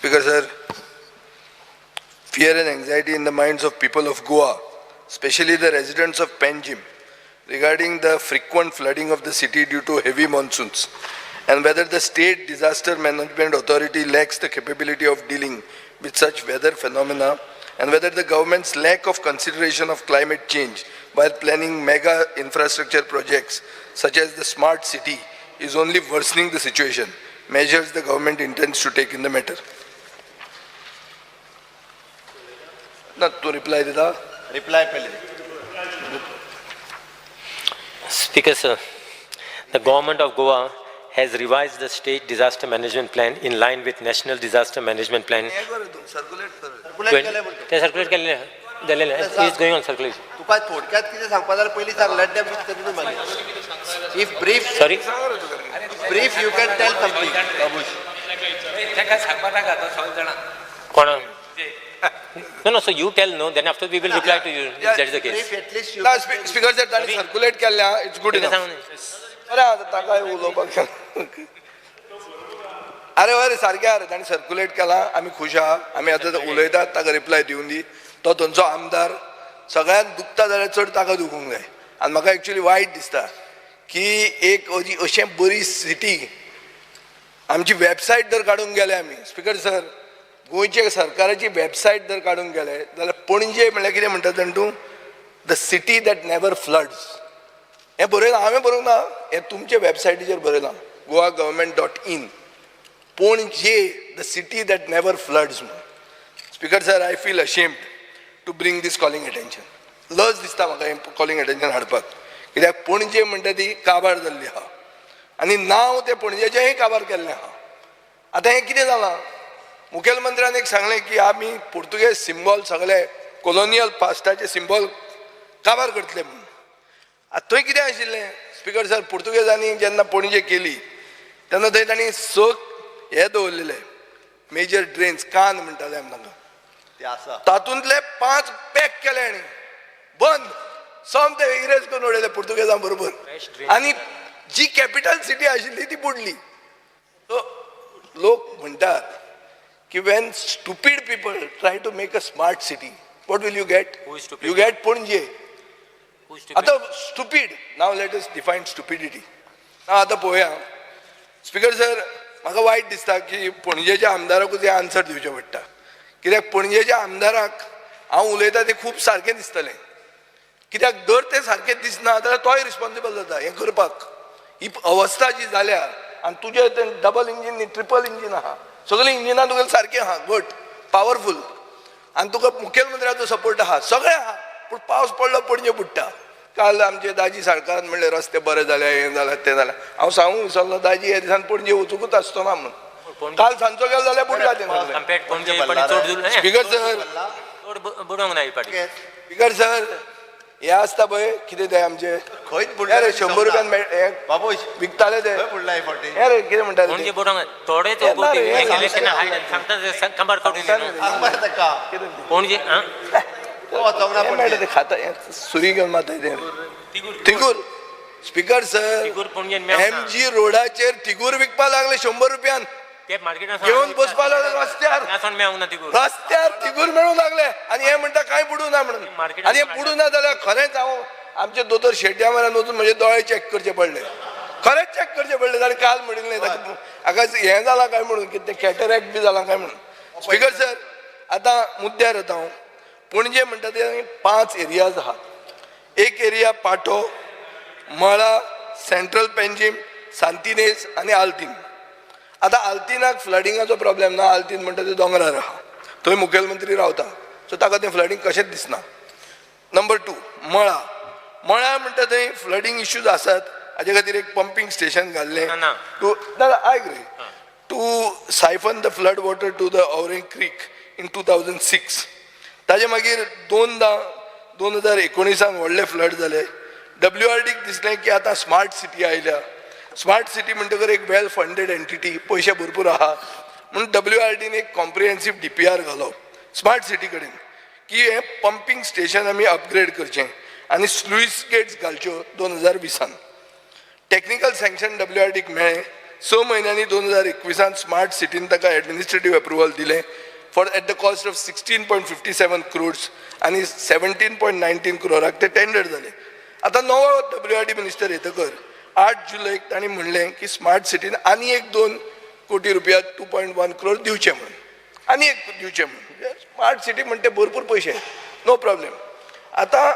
Speaker sir, fear and anxiety in the minds of people of Goa, especially the residents of Panjim, regarding the frequent flooding of the city due to heavy monsoons, and whether the State Disaster Management Authority lacks the capability of dealing with such weather phenomena, and whether the government's lack of consideration of climate change while planning mega infrastructure projects such as the smart city is only worsening the situation, measures the government intends to take in the matter. ना तू reply दिता. Reply पयली. Speaker, sir, the government of Goa has revised the state disaster management plan in line with national disaster management plan. Circulate कर. Circulate केलें म्हणटा. ते circulate केल्ले जालेले, is going on circulation. तुका थोडक्यात कितें सांगपा जाल्यार पयलीं सांग. Let them continue मागीर. If brief, sorry. Brief, you can tell something, Babush. ताका सांगपा नाका, तो सगळे जाणा. कोण? No, no, so you tell, no, then after we will reply to you, if that is the case. Brief at least you. ना speaker sir, ताणें circulate केल्लें, it's good ताका इनफ. सांगूं न्ही. अरे आतां ताका उलोवपाक. अरे अरे, सारकें आहा रे, ताणें सर्क्युलेट केलां, आमी खूश आहा. आमी आतां उलयतात, ताका रिप्लाय दिवन दी. तो थंयचो आमदार, सगळ्यांत दुखता जाल्यार चड ताका दुखूंक जाय. आनी म्हाका एक्चुली वायट दिसता की एक अशी अशें बरी सिटी, आमची वेबसायट जर काडूंक गेले आमी, स्पीकर सर, गोंयचे सरकाराची वेबसायट जर काडूंक गेले जाल्यार पणजे म्हणल्यार कितें म्हणटा जाण तूं? The city that never floods. हें बरयलां हांवें, बरोवंक ना, हें तुमचे वेबसायटीचेर बरयलां, goa government.in. Panaji the city that never floods म्हणून. Speaker sir, I feel ashamed to bring this calling attention. लज दिसता म्हाका हें कॉलिंग अटेन्शन हाडपाक, कित्याक पणजे म्हणटा ती काबार जाल्ली आहा आनी नांव तें पणजेचेंय काबार केल्लें आहा. आतां हें कितें जालां, मुखेलमंत्र्यान एक सांगलें की आमी पुर्तुगेज सिंबॉल, सगळे कोलोनियल पास्टाचे सिंबॉल काबार करतले म्हणून. आतां थंय कितें आशिल्लें, स्पीकर सर, पुर्तुगेजांनी जेन्ना पणजे केली तेन्ना थंय तांणी स हे दवरलेले, मेजर ड्रेन्स, कान म्हणटाले आमी तांकां. ते आसा. तातूंतले पांच पॅक केले आनी बंद सोमते इरेज करून उडयले पुर्तुगेजां बरोबर आनी जी कॅपिटल सिटी आशिल्ली ती बुडली. सो लोक म्हणटात की when stupid people try to make a smart city, what will you get? Who is stupid? You get Panaji. Who is stupid? आतां stupid, now let us define stupidity. आतां पळोवया. Speaker sir, म्हाका वायट दिसता की पणजेच्या आमदाराकूच हें आन्सर दिवचें पडटा, कित्याक पणजेच्या आमदाराक हांव उलयता तें खूब सारकें दिसतलें, कित्याक जर तें सारकें दिसना जाल्यार तोय रिस्पॉन्सिबल जाता हें करपाक. ही अवस्था जी जाल्या, आनी तुजें तें डबल इंजीन न्ही, ट्रिपल इंजीन आहा, सगळीं इंजिनां तुगेलीं सारकीं आहा, घट पावरफूल, आनी तुका मुखेलमंत्र्याचो सपोर्ट आहा, सगळें आहा, पूण पावस पडलो पणजे बुडटा. काल आमचे दाजी साळकारान म्हणलें रस्ते बरे जाले, हें जालें, तें जालें. हांव सांगूंक विसरलो, दाजी ह्या दिसान पणजे वचुंकूच आसचो ना म्हणून. काल सांजचो गेलो जाल्यार बुडला तें सगळें. Compared Panaji, पण चड स्पीकर सर, चड बुडोंक ना ही पाटी. स्पीकर सर, हें आसता पळय, कितें तें आमचें, खंयच हे रे, 100 रुपयान हें बाबूश, विकताले ते. खंय बुडला हे फावटी? हे रे, कितें म्हणटाले पणजे ते? बुडोंक थोडेच. हे ना रे, हे हे केले सांगता. तेन्ना सांगता, काबार करून सांगता न्हू. रे. सांग मरे ताका. पणजे आं. तो वचोंक ना हें मेळटा पणजे. ते खाता, हें सुरी घेवन मारता तें, थिगूर. स्पीकर सर, थिगूर पणजेन मेळना. एम जी रोडाचेर थिगूर विकपाक लागले 100 रुपयान. ते मार्केटान घेवन बसपाक लागले रस्त्यार. सावन मेळूंक ना थिगूर. रस्त्यार थिगूर मेळूंक लागले आनी हे म्हणटा कांय बुडूं ना म्हणून. मार्केटान आनी हे बुडूं ना जाल्यार खरेंच हांव आमचे दोतोर शेट्या मेरेन वचून म्हजे दोळे चॅक करचे पडले, खरेंच चॅक करचे पडले. जाल्यार काल म्हणिल्लें हाका हें जालां काय म्हणून, कितें कॅटरॅक्ट बी जालां काय म्हणून. स्पीकर सर, आतां मुद्द्यार येता हांव. पणजे म्हणटा ते पांच एरियाज आहात. एक एरिया पाटो, मळा, सेंट्रल पेंजीम, सांतिनेज आनी आल्तीन. आतां आल्तिनाक फ्लडिंगाचो प्रॉब्लेम ना. आल्तीन म्हणटा ते दोंगरार आहा, थंय मुखेलमंत्री रावता, सो ताका तें फ्लडींग कशेंच दिसना. नंबर टू मळा. मळा म्हणटा थंय फ्लडींग इश्यूज आसात, हाजे खातीर एक पंपींग स्टेशन घाल्लें. ना, ना. टू, ना, आयक रे, to siphon the flood water to the Aurem creek in 2006. ताजे मागीर दोनदां 2019 व्हडले फ्लड जाले. डब्ल्यू आर डीक दिसलें की आतां स्मार्ट सिटी आयल्या, स्मार्ट सिटी म्हणटकर एक वेल फंडेड एंटिटी, पयशे भरपूर आहा म्हणून डब्ल्यू आर डीन एक कॉम्प्रिहेन्सीव डीपीआर घालो स्मार्ट सिटी कडेन की हें पंपींग स्टेशन आमी अपग्रेड करचें आनी स्लुईस गेट्स घालच्यो. 2020 टॅक्निकल सँक्शन डब्ल्यू आर डीक मेळ्ळें. 6 म्हयन्यांनी 2021आन स्मार्ट सिटीन ताका एडमिनिस्ट्रेटीव अप्रुवल दिलें for at the cost of 16.57 crores आनी 17.19 क्रोराक ते टेंडर जाले. आतां नवो डब्ल्यू आर डी मिनिस्टर येतकर 8 जुलयक तांणी म्हणलें की स्मार्ट सिटीन आनी एक 2 कोटी रुपया, 2.1 क्रोर दिवचे म्हणून, आनी एक दिवचे म्हणून. स्मार्ट सिटी म्हणटे भरपूर पयशे, नो प्रॉब्लेम. आतां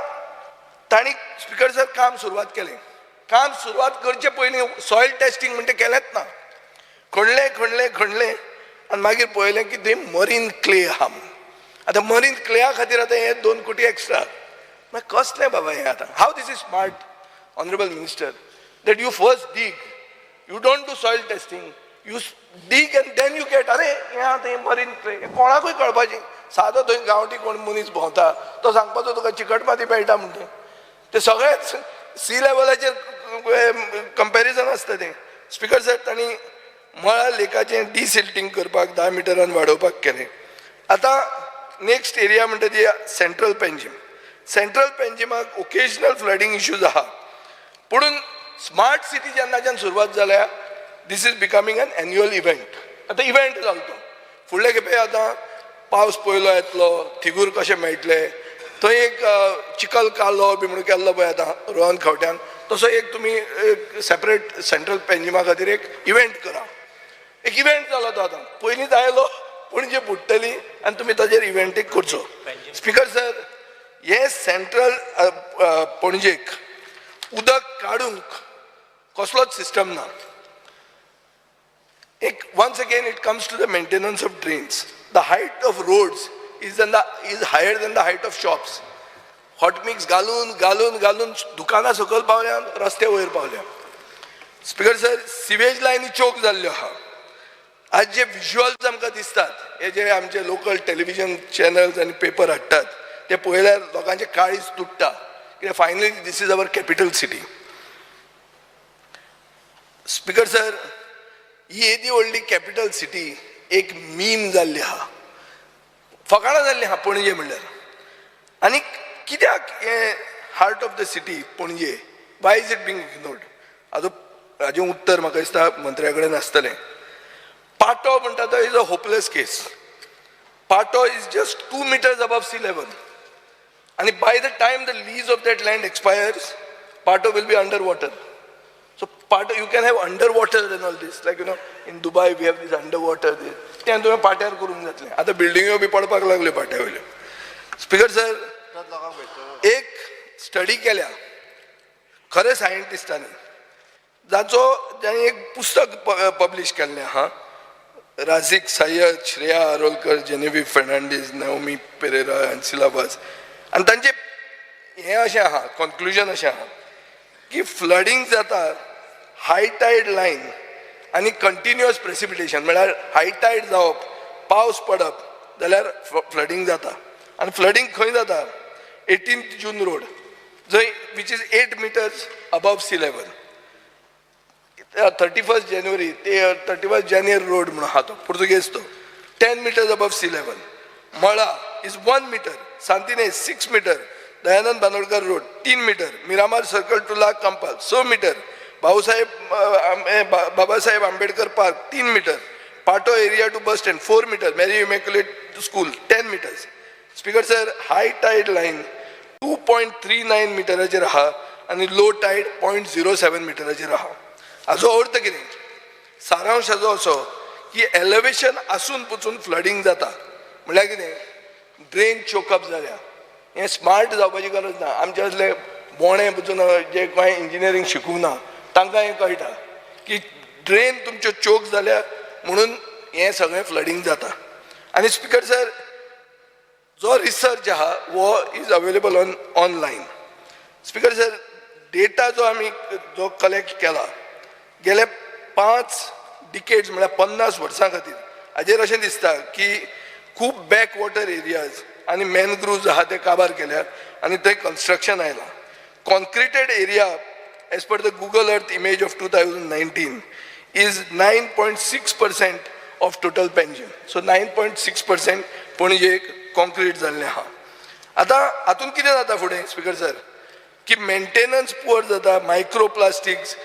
तांणी, स्पिकर सर, काम सुरवात केलें. काम सुरवात करचे पयलीं सॉयल टेस्टिंग म्हणटे केलेंच ना. खणलें, खणलें, खणलें आनी मागीर पळयलें की थंय मरीन क्ले आहा म्हणून. आतां मरीन क्लेया खातीर आतां हे 2 कोटी एक्स्ट्रा. मागीर कसलें बाबा हें आतां? How this is smart, honourable minister, that you first dig, you don't do soil testing, you dig and then you get, अरे, हें आतां हें मरीन क्ले कोणाकूय कळपाचें. सादो थंय गांवठी कोण मनीस भोंवता तो सांगपाचो तुका चिकट माती मेळटा म्हणटे. ते सगळेच सी लेवलाचेर कंपॅरिजन आसता तें. स्पिकर सर, तांणी मळा लेकाचें डिसिल्टींग करपाक 10 मिटरान वाडोवपाक केलें. आतां नेक्स्ट एरिया म्हणटा ती सेंट्रल पेंजीम. सेंट्रल पेंजिमाक ओकेजनल फ्लडींग इश्यूज आहा, पुणून स्मार्ट सिटी जेन्नाच्यान सुरवात जाल्या, this is becoming an annual event. आतां इव्हेंट जालो तो. फुडले खेपे आतां पावस पयलो येतलो, थिगूर कशें मेळटले. थंय एक चिकल कालो बी म्हणून केल्लो पळय आतां रोहन खंवट्यान, तसो एक तुमी एक सेपरेट सेंट्रल पेंजिमा खातीर एक इव्हेंट करा. एक इव्हेंट जालो तो. आतां पयलींच आयलो, पणजे बुडटली आनी तुमी ताजेर इव्हेंट एक करचो. स्पिकर सर, हे सेंट्रल पणजेक उदक काडूंक कसलोच सिस्टम ना. एक once again it comes to the maintenance of drains. The height of roads is higher than the height of shops. Hot mix घालून घालून घालून दुकानां सकयल पावल्या, रस्ते वयर पावल्या. स्पिकर सर, सिवेज लायनी चोक जाल्ल्यो आहा. आज जे विज्युअल्स आमकां दिसतात, हे जे आमचे लोकल टेलिव्हिजन चॅनल्स आनी पेपर हाडटात, ते पळयल्यार लोकांचें काळीज तुट्टा, कित्याक finally this is our capital city. Speaker sir, ही येदी व्हडली कॅपिटल सिटी एक मीम जाल्ली आहा, फकाणां जाल्ली आहा पणजे म्हणल्यार. आनी कित्याक हें heart of the city Panaji, why is it being ignored? हाजो हाजें उत्तर म्हाका दिसता मंत्र्या कडेन आसतलें. पाटो म्हणटा तो is a hopeless case. Patto is just 2 meters above sea level आनी by the time the lease of that land expires, Patto will be under water. So Patto, you can have underwater and all this. Like in Dubai we have this underwater this. तें तुवें पाट्यार करूंक जातलें. आतां बिल्डिंग्यो बी पडपाक लागल्यो पाट्या वयल्यो. Speaker sir, लोकांक भेटतो. एक स्टडी केल्या खरे सायंटिस्टांनी, जाचो जाणें एक पुस्तक पब्लिश केल्लें आहा, राजीक सय्यद, श्रेया आरोलकर, जेनेवी फेर्नांडीस, नवमी पेरेरा आनी सिलाबास. आनी तांचें हें अशें आहा, कॉन्क्लुजन अशें आहा की फ्लडींग जाता हाय टायड लायन आनी कंटिन्युअस प्रेसिपिटेशन, म्हळ्यार हाय टायड जावप, पावस पडप जाल्यार फ्लडींग जाता. आनी फ्लडींग खंय जाता? 18 जून रोड, जंय which is 8 meters above sea level. 31 January ते 31 जानेवारी रोड म्हणून आहा तो पुर्तुगेज, तो 10 meters above sea level. Mala is 1 meter, Santa Inez 6 meter, Dayanand Bandodkar road 3 metre, Miramar circle to La Campal 6 metre, Bhausaheb Babasaheb Ambedkar park 3 metre, Patto area to bus stand 4 meter, Mary Immaculate school 10 meters. Speaker sir, high tide line 2.39 मिटराचेर आहा आनी low tide 0.07 मिटराचेर आहा. हाजो अर्थ कितें? सारांश हाजो असो की एलिवेशन आसून पसून फ्लडींग जाता म्हणल्यार कितें? ड्रेन चोकअप जाल्या. हें स्मार्ट जावपाची गरज ना. आमचे असले बोणे पसून जे कांय इंजिनियरींग शिकूंक ना, तांकां हें कळटा की ड्रेन तुमच्यो चोक जाल्या म्हणून हें सगळें फ्लडींग जाता. आनी स्पिकर सर, जो रिसर्च आहा हो is available on online. Speaker sir, data जो आमी जो कलेक्ट केला गेले 5 डिकेड्स, म्हळ्यार 50 वर्सां खातीर, हाजेर अशें दिसता की खूब बॅक वॉटर एरियाज आनी मॅनग्रुव्ज आहा ते काबार केल्यात आनी थंय कन्स्ट्रक्शन आयलां. Concreted area as per the Google Earth image of 2019 is 9.6% of total Panjim. So 9.6% पणजेक concrete जाल्लें आहा. आतां हातूंत कितें जाता फुडें, स्पिकर सर, की मेंटेनन्स पुअर जाता, मायक्रो प्लास्टिक्स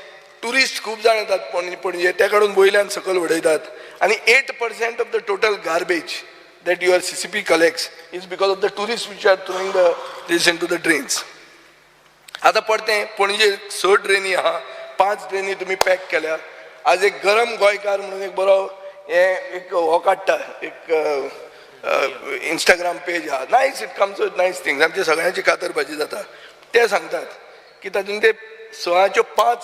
ट्युरिस्ट खूब जाण येतात पणजे, ते काडून वयल्यान सकयल उडयतात आनी 8% of the total garbage that your CCP collects is because of the tourist which are throwing the this into the drains. आतां परतें पणजे स ड्रेनी आहा, पांच ड्रेनी तुमी पॅक केल्या. आज एक गरम गोंयकार म्हणून एक बरो हें एक हो काडटा, एक इंस्टाग्राम पेज आहा, nice, it comes with nice things. आमच्या सगळ्यांची कातर भाजी जाता. ते सांगतात की तातूंत ते सळाच्यो पांच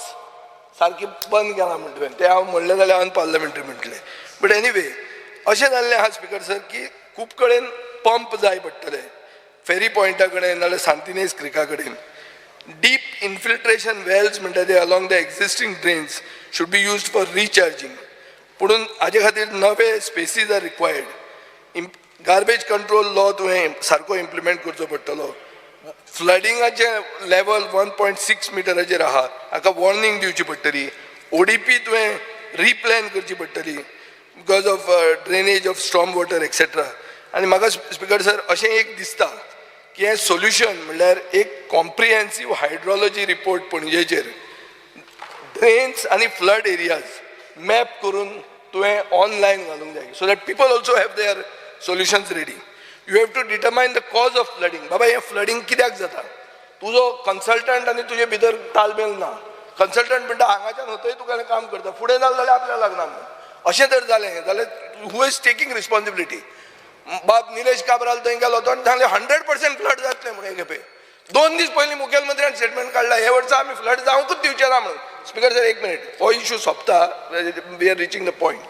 सारकी बंद केला म्हणटा तुवें, तें हांव म्हणलें जाल्यार अनपार्लमेंटरी म्हणटलें. बट एनिवे, अशें जाल्लें आहा स्पिकर सर की खूब कडेन पंप जाय पडटले, फेरी पॉयंटा कडेन नाजाल्यार सांतिनेज क्रिका कडेन. डीप इन्फिल्ट्रेशन वेल्स म्हणटा ते along the existing drains should be used for recharging. पुणून हाजे खातीर नवे spaces are required. Garbage control law तुवें सारको इम्प्लिमेंट करचो पडटलो. फ्लडिंगाचें लेवल 1.6 मिटराचेर आहा, हाका वॉर्निंग दिवची पडटली. ओडीपी तुवें रिप्लॅन करची पडटली because of drainage of storm water etcetera. आनी म्हाका स्पिकर सर अशें एक दिसता की हें सोल्युशन म्हणल्यार एक कॉम्प्रिहेन्सीव हायड्रोलॉजी रिपोर्ट पणजेचेर, ड्रेन्स आनी फ्लड एरियाज मॅप करून तुवें ऑनलायन घालूंक जाय, so that people also have their solutions ready. You have to determine the cause of flooding. बाबा, हें फ्लडींग कित्याक जाता? तुजो कन्सल्टंट आनी तुजे भितर तालमेल ना. कन्सल्टंट म्हणटा हांगाच्यान हतय तुका काम करता, फुडें जालें जाल्यार आपल्याक लागना म्हणून. अशें जर जालें जाल्यार who is taking responsibility? बाब निलेश काब्राल थंय गेलो, तो सांगलें 100% फ्लड जातलें म्हणून. हे खेपे 2 दीस पयलीं मुखेलमंत्र्यान स्टेटमेंट काडला, हे वर्सा आमी फ्लड जावंकूच दिवचे ना म्हणून. स्पिकर सर, एक मिनिट, हो इशू सोंपता, we are reaching the point.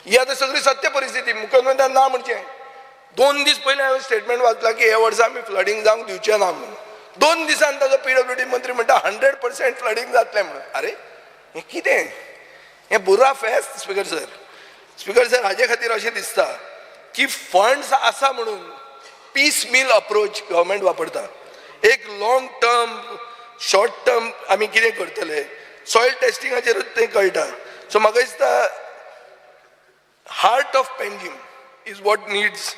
ही आतां सगळी सत्य परिस्थिती. मुखेलमंत्र्यान ना म्हणचें, 2 दीस पयलीं हांवें स्टेटमेंट वाचला की हे वर्सा आमी फ्लडींग जावंक दिवचे ना म्हणून. 2 दिसान ताजो पीडब्ल्यूडी मंत्री म्हणटा 100% फ्लडींग जातलें म्हणून. अरे, हें कितें? हें बुरा फेस्त स्पिकर सर. स्पिकर सर, हाजे खातीर अशें दिसता की फंड्स आसा म्हणून पीस मील अप्रोच गव्हर्मेंट वापरता. एक लॉंग टर्म, शॉर्ट टर्म आमी कितें करतले, सॉयल टेस्टिंगाचेरूच तें कळटा. सो म्हाका दिसता heart of Panjim is what needs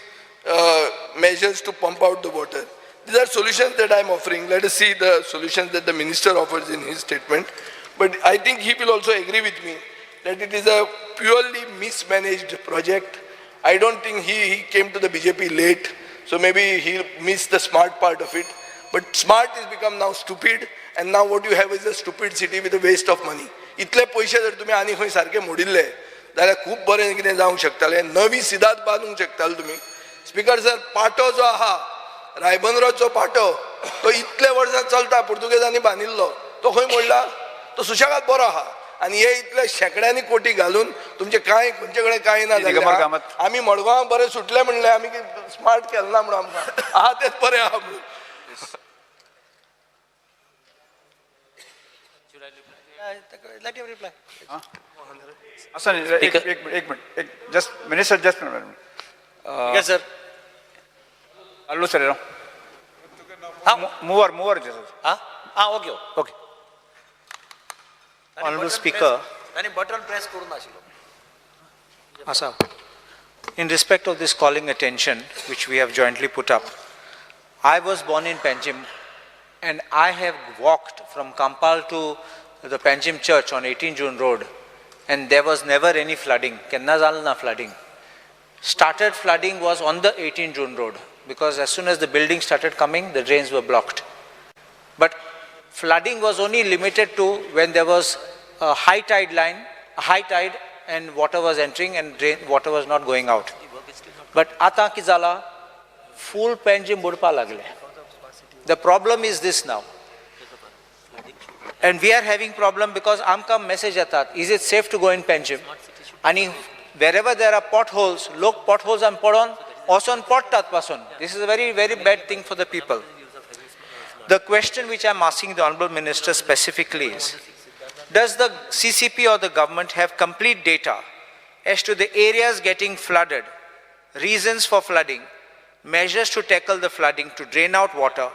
measures to pump out the water. These are solutions that I am offering. Let us see the solutions that the minister offers in his statement. But I think he will also agree with me that it is a purely mismanaged project. I don't think he came to the BJP late, so maybe he missed the smart part of it. But smart has become now stupid, and now what you have is a stupid city with a waste of money. इतले पयशे जर तुमी आनी खंय सारके मोडिल्ले जाल्यार खूब बरें कितें जावंक शकतालें, नवी सिदाद बांदूंक शकताले तुमी. स्पिकर सर, पाटो जो आहा, रायबंदराचो पाटो, तो इतले वर्सां चलता, पुर्तुगेजांनी बांदिल्लो, तो खंय मोडला? तो सुशेगाद बरो आहा. आनी हे इतले शेंकड्यांनी कोटी घालून तुमचे कांय खंयचे कडेन कांय ना जाल्लें दिगंबर आहा. कामत. आमी मडगांवां बरें सुटले म्हणलें, आमी स्मार्ट केलें ना म्हणून, आमकां आहा तेच बरें आहा म्हणून. Let him reply. असं नाही, एक Speaker. एक एक मिनिट, एक just minister, just minute. Yes, sir. Allu sir, हा. Mover mover sir. हा हा, okay okay. Honorable Speaker. तांणी बटन प्रेस करून नाशिल्लो. Asa. In respect of this calling attention, which we have jointly put up, I was born in Panjim and I have walked from Kampal to the Panjim church on 18 June Road, and there was never any flooding. Kenna जालें ना flooding. Started flooding was on the 18 June Road because as soon as the building started coming, the drains were blocked. But flooding was only limited to when there was a high tide line, a high tide, and water was entering and drain, water was not going out. But आता कितें जाला, फूल पेंजिम बुडपा लागले. The problem is this now. And we are having problem because आमकां message येतात, is it safe to go in Panjim? आनी wherever there are potholes, लोक potholes पडोन वचोन पडटात पासून. This is a very, very bad thing for the people. The question which I am asking the Honorable Minister specifically is, does the CCP or the government have complete data as to the areas getting flooded, reasons for flooding, measures to tackle the flooding to drain out water,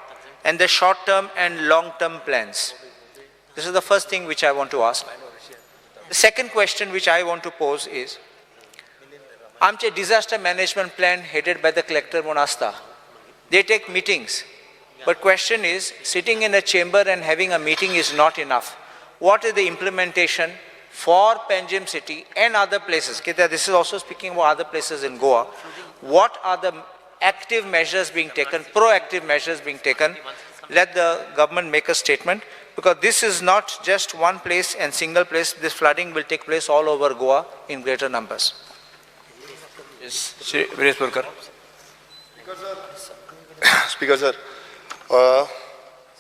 and the short-term and long-term plans? This is the first thing which I want to ask. The second question which I want to pose is, आमचे disaster management plan headed by the collector म्हूण आसता. They take meetings. But question is, sitting in a chamber and having a meeting is not enough. What is the implementation for Panjim city and other places? कित्याक this is also speaking about other places in Goa. What are the active measures being taken, proactive measures being taken? Let the government make a statement, because this is not just one place and single place. This flooding will take place all over Goa in greater numbers. Shri Viresh Borkar. Speaker sir,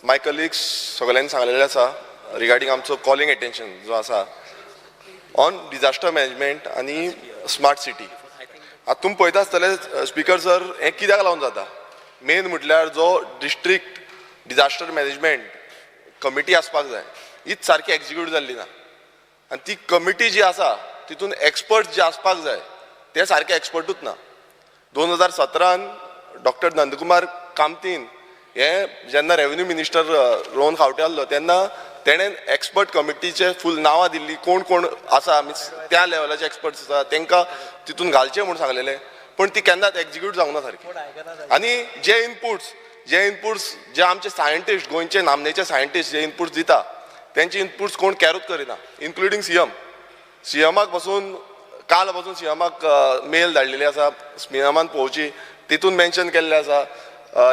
my colleagues सगळ्यांनी सांगलेलें आसा regarding आमचो calling attention जो आसा on disaster management आनी smart city. आतां तुमी पळयता आसतले स्पीकर सर, हें कित्याक लागून जाता? मेन म्हटल्यार जो डिस्ट्रिक्ट डिजास्टर मॅनेजमेंट कमिटी आसपाक जाय, हीच सारकी एक्जिक्यूट जाल्ली ना. आनी ती कमिटी जी आसा तितून एक्सपर्ट जे आसपाक जाय ते सारके एक्सपर्टूच ना. 2017 डॉक्टर नंदकुमार कामतीन हे जेन्ना रेवेन्यू मिनिस्टर रोहन खावटे आसलो तेन्ना तेणें एक्सपर्ट कमिटीचे फूल नांवां दिल्ली, कोण कोण आसा मिन्स त्या लेवलाचे एक्सपर्ट्स आसा तांकां तितून घालचे म्हूण सांगलेलें, पूण ती केन्नाच एक्जिक्यूट जावंक ना सारकी. आनी जे इनपुट्स जे आमचे सायंटिस्ट, गोंयचे नामनेचे सायंटिस्ट जे इनपुट्स दिता तेंचे इनपुट्स कोण कॅरूच करिना, इन्क्लुडींग सीएम. सीएमाक पासून काल पासून सीएमाक मेल धाडलेली आसा, सीएमान पळोवची, तितून मेन्शन केल्लें आसा,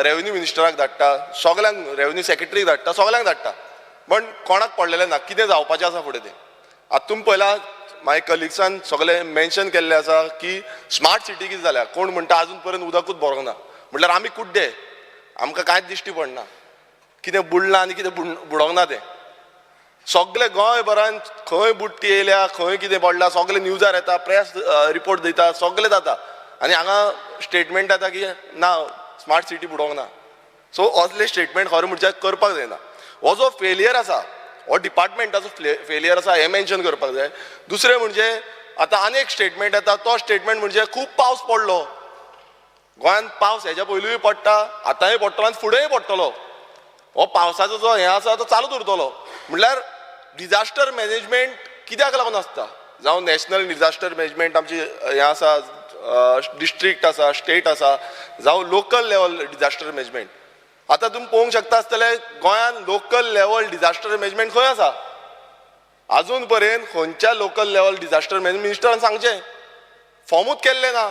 रेवेन्यू मिनिस्टराक धाडटा, सगल्यांक, रेवेन्यू सेक्रेटरीक धाडटा, सगल्यांक धाडटा, पण कोणाक पडलेलें ना कितें जावपाचें आसा फुडें तें. आतां तुमी पळयला मागीर कलिग्सान सगळें मेन्शन केल्लें आसा की स्मार्ट सिटी कितें जाल्या, कोण म्हणटा आजून पर्यंत उदकूच भरोंक ना, म्हटल्यार आमी कुड्डे, आमकां कांयच दिश्टी पडना, कितें बुडलां आनी कितें बुडोंक ना तें. सगळे गोंयभरान खंय बुडटी येयल्या, खंय कितें पडलां, सगळे न्यूजार येता, प्रेस रिपोर्ट दिता, सगळें जाता, आनी हांगा स्टेटमेंट येता की ना स्मार्ट सिटी बुडोवंक ना. सो असले स्टेटमेंट खरें म्हणजे करपाक जायना. हो जो फेलियर आसा, हो डिपार्टमेंटाचो फेलियर आसा हें मेन्शन करपाक जाय. दुसरें म्हणजे आतां आनी एक स्टेटमेंट येता, तो स्टेटमेंट म्हणजे खूब पावस पडलो गोंयांत, पावस हेज्या पयलूय पडटा, आतांय पडटलो आनी फुडेंय पडटलो. हो पावसाचो जो हें आसा तो चालूच उरतलो. म्हणल्यार डिजास्टर मॅनेजमेंट कित्याक लागून आसता, जावं नॅशनल डिजास्टर मॅनेजमेंट आमची हें आसा, डिस्ट्रिक्ट आसा, स्टेट आसा, जावं लोकल लेवल डिजास्टर मॅनेजमेंट. आतां तुमी पळोवंक शकता आसतले गोंयांत लोकल लेवल डिजास्टर मॅनेजमेंट खंय आसा? आजून पर्यंत खंयच्या लोकल लेवल डिजास्टर मॅनेजमेंट मिनिस्टरान सांगचें, फॉर्मूच केल्लें ना.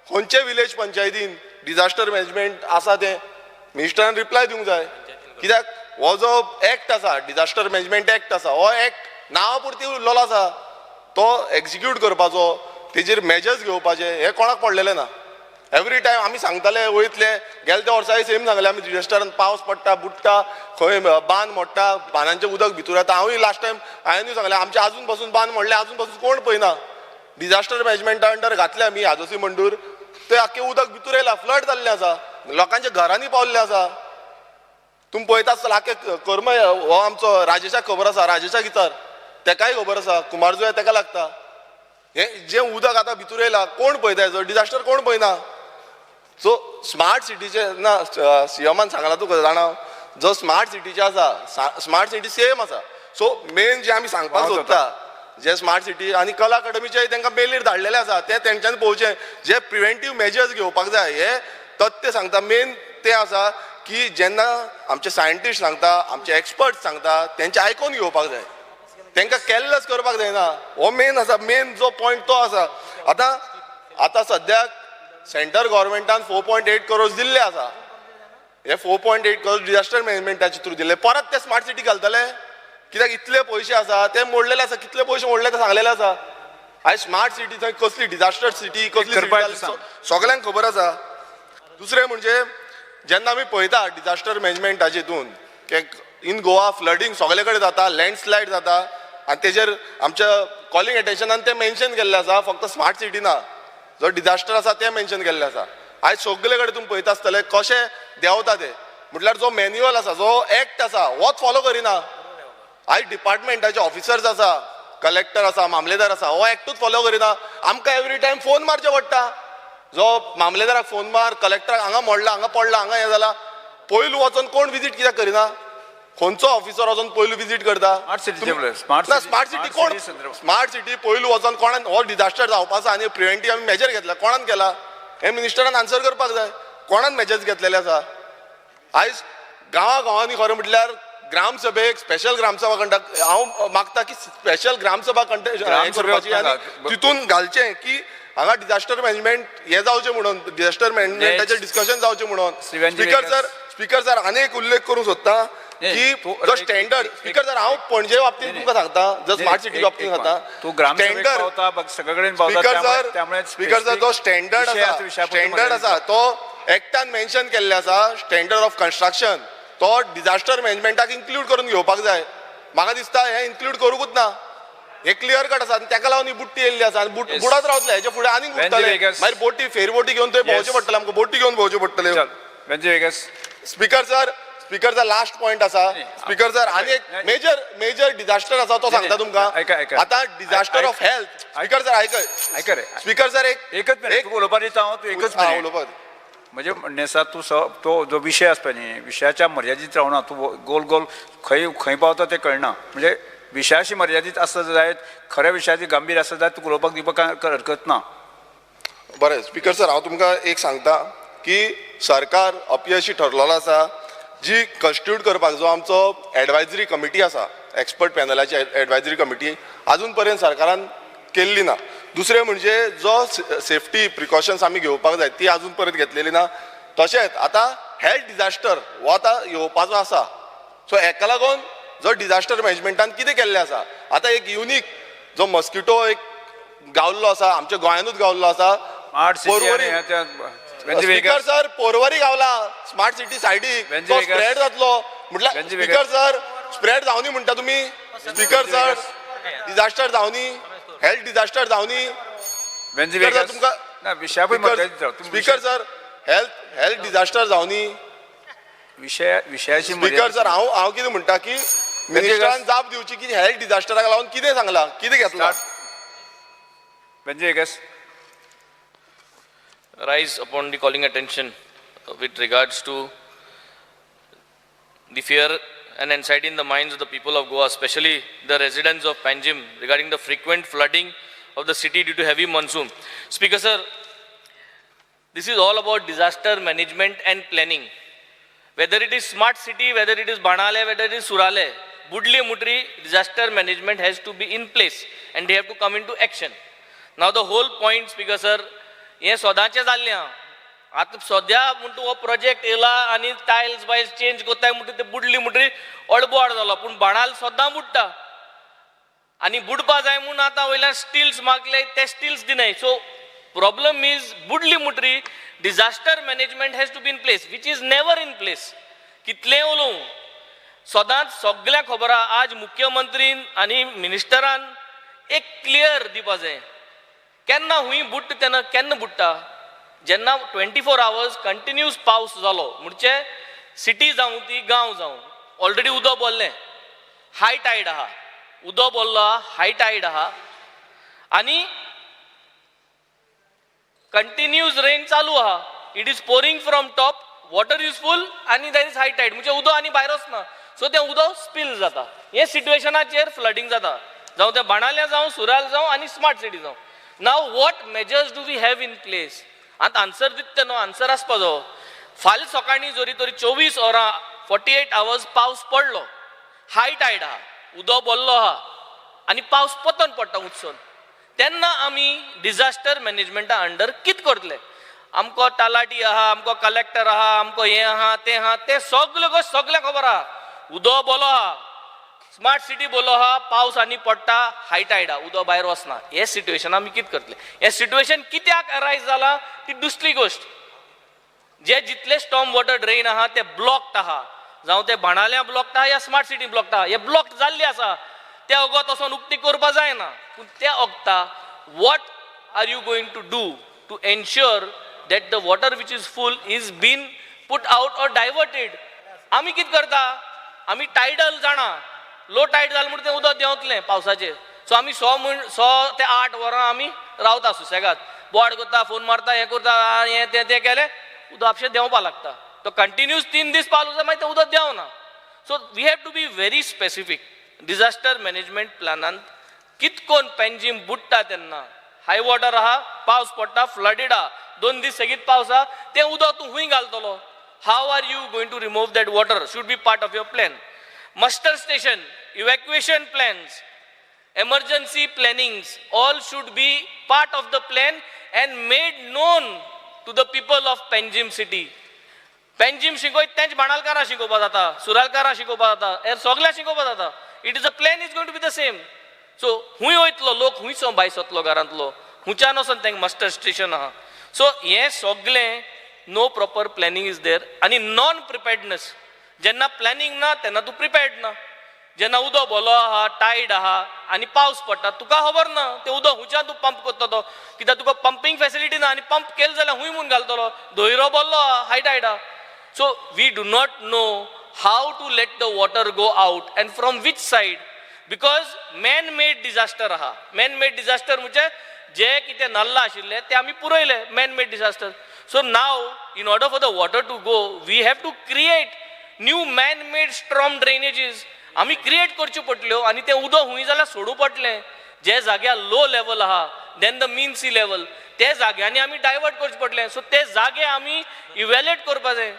खंयचे विलेज पंचायतीन डिजास्टर मॅनेजमेंट आसा तें मिनिस्टरान रिप्लाय दिवंक जाय. कित्याक हो जो एक्ट आसा, डिजास्टर मॅनेजमेंट एक्ट आसा, हो एक्ट नांवा पुरती उरलेलो आसा, तो एक्जिक्यूट करपाचो, तेजेर मेजर्स घेवपाचे हे कोणाक पडलेलें ना. एवरी टायम आमी सांगताले वयतले, गेले त्या वर्साय सेम सांगले आमी, डिजास्टरान पावस पडटा, बुडटा, खंय बांद मोडटा, बांदांचें उदक भितर येता. हांवूय लास्ट टायम हांवेनूय सांगलें, आमचे आजून पासून बांद मोडले, आजून पासून कोण पळयना. डिजास्टर मॅनेजमेंटा अंडर घातले आमी आजोसी मंडूर, ते आख्खें उदक भितर येयला, फ्लड जाल्लें आसा, लोकांच्या घरांनी पावल्लें आसा. तुमी पळयता आसतले आख्खे कर्म हो आमचो राजेशाक खबर आसा, राजेशाक विचार, तेकाय खबर आसा, कुमारजुंव्या तेका लागता. हें जें उदक आतां भितर येयला कोण पळयता, हेजो डिजास्टर कोण पळयना. सो स्मार्ट सिटीचे ना, सीएमान सांगलां तुका जाणा, जो स्मार्ट सिटीचे आसा, स्मार्ट सिटी सेम आसा. सो मेन जे आमी सांगपाक सोदता, जे स्मार्ट सिटी आनी कला अकादमीचे तांकां मेलीर धाडलेले आसा, ते तेंच्यांनी पळोवचें, जे प्रिवेंटीव मेजर्स घेवपाक जाय हे तथ्य सांगता. मेन तें आसा की जेन्ना आमचे सायंटिस्ट सांगता, आमचे एक्सपर्ट सांगता, तेंचे आयकून घेवपाक जाय, तांकां कॅरलेस करपाक जायना. हो मेन आसा, मेन जो पॉयंट तो आसा. आतां आतां सद्याक सेंटर गव्हर्मेंटान 4.8 करोड दिल्ले आसा, हे 4.8 करोड डिजास्टर मॅनेजमेंटाचे थ्रू दिल्ले, परत ते स्मार्ट सिटी घालतले कित्याक? इतले पयशे आसा ते मोडलेले आसा, कितले पयशे मोडले ते सांगलेले आसा. आयज स्मार्ट सिटी थंय कसली डिजास्टर सिटी कसली सगळ्यांक खबर आसा. दुसरें म्हणजे जेन्ना आमी पळयता डिजास्टर मॅनेजमेंटाचे हितून की इन गोवा फ्लडींग सगळे कडेन जाता, लँडस्लायड जाता, आनी तेजेर आमच्या कॉलिंग एटेन्शनान तें मेन्शन केल्लें आसा. फक्त स्मार्ट सिटी ना, जो डिजास्टर आसा तें मेन्शन केल्लें आसा. आयज सगळे कडेन तुमी पळयता आसतले कशें देंवता तें, म्हटल्यार जो मॅन्युअल आसा, जो एक्ट आसा, होच फॉलो करिना. आयज डिपार्टमेंटाचे ऑफिसर्स आसा, कलेक्टर आसा, मामलेदार आसा, हो एक्टूच फॉलो करिना. आमकां एवरी टायम फोन मारचे पडटा, जो मामलेदाराक फोन मार, कलेक्टराक हांगा मोडला, हांगा पडला, हांगा हें जाला. पयलू वचोन कोण विजीट कित्याक करिना? खंयचो ऑफिसर वचोन पयलू विजीट करता? स्मार्ट सिटी कोण? स्मार्ट सिटी पयलू वचोन कोणान हो डिजास्टर जावपाचो आनी प्रिवेंटीव आमी मेजर घेतला, कोणान केला हें मिनिस्टरान आन्सर करपाक जाय. कोणान मेजर्स घेतलेले आसा? आयज गांवा गांवांनी खरें म्हटल्यार ग्रामसभेक स्पेशल ग्रामसभा कंडक्ट हांव मागता की स्पेशल ग्रामसभा कंडक्ट ग्रामसभे करपाची आनी वचनाका. तितून घालचें की हांगा डिझास्टर मॅनेजमेंट हें जावचें म्हणून, डिझास्टर मॅनेजमेंटाचें डिस्कशन जावचें म्हणून. Shri speaker sir, speaker sir, आनी एक उल्लेख करूंक सोदता की जो स्टँडर्ड, स्पीकर सर, हांव पणजे बाबतींत तुमकां सांगता, जो स्मार्ट सिटी बाबतींत सांगता, तू ग्रामसभेक पावता, सगळे कडेन पावता. स्पीकर सर, त्यामुळे स्पीकर सर, जो स्टँडर्ड आसा, स्टँडर्ड आसा तो एक्टान मेन्शन केल्ले आसा, स्टँडर्ड ऑफ कन्स्ट्रक्शन, तो डिझास्टर मॅनेजमेंटाक इन्क्लूड करून घेवपाक जाय. म्हाका दिसता हें इन्क्लूड करूंकूच ना. हे क्लियर कट आसा आनी ताका लागून ही बुट्टी येयल्ली आसा आनी बुडत रावतले. हेच्या फुडें आनीक बुडटले. मागीर बोटी, फेरी बोटी घेवन थंय भोंवचें पडटलें आमकां, बोटी घेवन भोंवच्यो पडटल्यो. Speaker sir, speaker sir, last point आसा. स्पीकर सर, आनी एक मेजर मेजर डिझास्टर आसा तो सांगता तुमकां आतां, disaster of health. Speaker sir, आयकय. Speaker sir, एक एकच मिनिट उलोवपा दिता हांव, तूं एकच मिनिट उलोवपा. म्हणजे म्हणणें आसा, तूं तो जो विशय आसा पळय न्ही, विशयाच्या मर्यादीत रावना तूं. गोल गोल खंय खंय पावता तें कळना. म्हणजे विशयाशी मर्यादीत आसत जायत, खऱ्या विशयाची गंभीर आसत जायत, तुका उलोवपाक दिवपाक कांय हरकत ना. बरें स्पीकर सर, हांव तुमकां एक सांगता की सरकार अपयशी ठरलेलो आसा जी कन्स्टिट्यूट करपाक जो आमचो एडवायजरी कमिटी आसा, एक्सपर्ट पॅनलाची एडवायजरी कमिटी अजून पर्यंत सरकारान केल्ली ना. दुसरें म्हणजे जो सेफ्टी प्रिकॉशन्स आमी घेवपाक जाय ती अजून पर्यंत घेतलेली ना. तशेंच आतां हेल्थ डिझास्टर हो आतां येवपाचो आसा. सो हेका लागून जो डिझास्टर मॅनेजमेंटान कितें केल्लें आसा, आतां एक युनीक जो मस्किटो एक गावल्लो आसा, आमच्या गोंयानूच गावल्लो आसा. पोरवरी, स्पीकर सर, पोरवरी गावला स्मार्ट सिटी सायडीक, तो स्प्रेड जातलो म्हटल्यार. स्पीकर सर, स्प्रेड जावनी म्हणटा तुमी. स्पीकर सर, डिझास्टर जावनी, हेल्थ डिझास्टर जावनी. तुमकां speaker sir, health health disaster जावनी. विशयाची स्पीकर सर, हांव हांव कितें म्हणटा की मिनिस्टरान जाप दिवची की हेल्थ डिझास्टराक लागून कितें सांगलां, कितें घेतलां. Rise upon the calling attention with regards to the fear and anxiety in the minds of the people of Goa, especially the residents of Panjim, regarding the frequent flooding of the city due to heavy monsoon. Speaker sir, this is all about disaster management and planning. Whether it is smart city, whether it is Benaulim, whether it is Surale, Budli Mutri, disaster management has to be in place and they have to come into action. Now the whole point, Speaker sir, हें सदांचें जाल्लें आहा. आतां सद्या म्हणटा हो project येयला आनी टायल्स बायल्स चेंज कोत्ताय म्हणटा ते बुडली म्हणटरी अडबोड जालो, पूण बाणाल सद्दां बुडटा आनी बुडपा जाय म्हूण आतां वयल्यान स्टिल्स मागले, ते स्टिल्स दिनाय. सो प्रॉब्लम is बुडली म्हणटरी disaster management has to be in place, which is never in place. कितलें उलोवं, सदांच सगळ्यांक खबर आहा. आज मुख्यमंत्रीन आनी मिनिस्टरान एक क्लियर दिवपा जाय, केन्ना हुंय बुडटा तेन्ना केन्ना बुडटा, जेन्ना 24 आवर्स कंटिन्यूस पावस जालो, म्हणजे सिटी जावं ती गांव जावं, ऑलरेडी उदक भरलें, हाय टायड आहा, उदक भरलो आहा, हाय टायड आहा आनी कंटिन्यूज रेन चालू आहा. It is pouring from top, water is full आनी there is high Tide, म्हणजे उदक आनी भायर वचना. सो तें उदक स्पील जाता. हे सिट्युएशनाचेर फ्लडींग जाता, जावं तें बाणाल्या जावं, सुराल जावं आनी स्मार्ट सिटी जावं. Now what measures do we have in place? आतां आन्सर दिता न्हू, आन्सर आसपा जायो. फाल्यां सकाळीं जरी तरी 24 वरां, 48 आवर्स पावस पडलो, हाय टायड आहा, उदक भरलो आहा आनी पावस परतून पडटा उत्सून, तेन्ना आमी डिझास्टर मॅनेजमेंटा अंडर कितें करतले? आमकां तलाठी आहा, आमकां कलेक्टर आहा, आमकां हें आहा तें आहा, तें सगळ्यो गोश्ट सगळ्यांक खबर आहा. उदक बोलो आहा, स्मार्ट सिटी बोलो आहा, पावस आनी पडटा, हाय टायड आहा, उदक भायर वचना. हे सिट्युएशन आमी कितें करतले? हें सिट्युएशन कित्याक अरायज जाला ती दुसरी गोश्ट. जे जितले स्टॉर्म वॉटर ड्रेन आहा ते ब्लॉक्ड आहा, जावं ते बाणाल्या ब्लॉक्ड आहा या स्मार्ट सिटी ब्लॉक्ड आहा, हे ब्लॉक जाल्ले आसा. ते वगत वचोन उक्ती करपा जायना, पूण त्या वखता what are you going to do to ensure that the water which is full is been put out or diverted? आमी कितें करता, आमी टायडल जाणा, लो टायड जालें म्हणून तें उदक देंवतलें पावसाचेर. सो आमी 6 ते 8 वरां आमी रावता सुसेगाद, बोवाळ करता, फोन मारता, हें करता, हें तें तें केलें, उदक आपशें देंवपा लागता. तो कंटिन्यूस 3 दीस पावस जाल्यार मागीर तें उदक देंवना. So we have to be very specific. Disaster management प्लॅनांत कितकोन पेंजीम बुडटा तेन्ना हाय वॉटर आहा, पावस पडटा, फ्लडीड आहा, 2 दीस सेगीत पावस आहा, तें उदक तूं खूंय घालतलो? How are you going to remove that water should be part of your plan. Muster station, evacuation plans, emergency plannings, all should be part of the plan and made known to the people of Panjim city. Panjim शिकयत तेंच बाणालकारां शिकोवपा जाता, सुरालकारां शिकोवपा जाता, हेर सगळ्या शिकोवपा जाता. It is a plan is going to be the same. So हुंय वयतलो लोक, हुंयचो भायस वतलो घरांतलो, हुंच्यान वचोन तांकां मस्टर स्टेशन आहा. सो हें सगळें no proper planning is there आनी नॉन प्रिपेर्डनस. जेन्ना प्लॅनिंग ना तेन्ना तूं प्रिपेर्ड ना. जेन्ना उदक बोलो आहा, टायड आहा आनी पावस पडटा, तुका खबर ना तें उदक हुंच्यान तूं पंप करता तो, कित्याक तुका पंपींग फेसिलिटी ना आनी पंप केलें जाल्यार हुंय म्हूण घालतलो, धोयरो बोल्लो आहा, हाय टायड आहा. So we do not know how to let the water go out and from which side, because man made disaster आहा. मॅन मेड डिजास्टर म्हणजे जे कितें नल्ला आशिल्ले ते आमी पुरयले, man made disaster. So now in order for the water to go, we have to create new man made storm drainages. आमी create करच्यो पडल्यो आनी तें उदक हुंय जाल्यार सोडूं पडलें. जे जाग्यार लो लेवल आहा than the mean sea level, ते जाग्यांनी आमी डायवर्ट करचें पडलें. सो ते जागे आमी इवेल्युएट करपा जाय.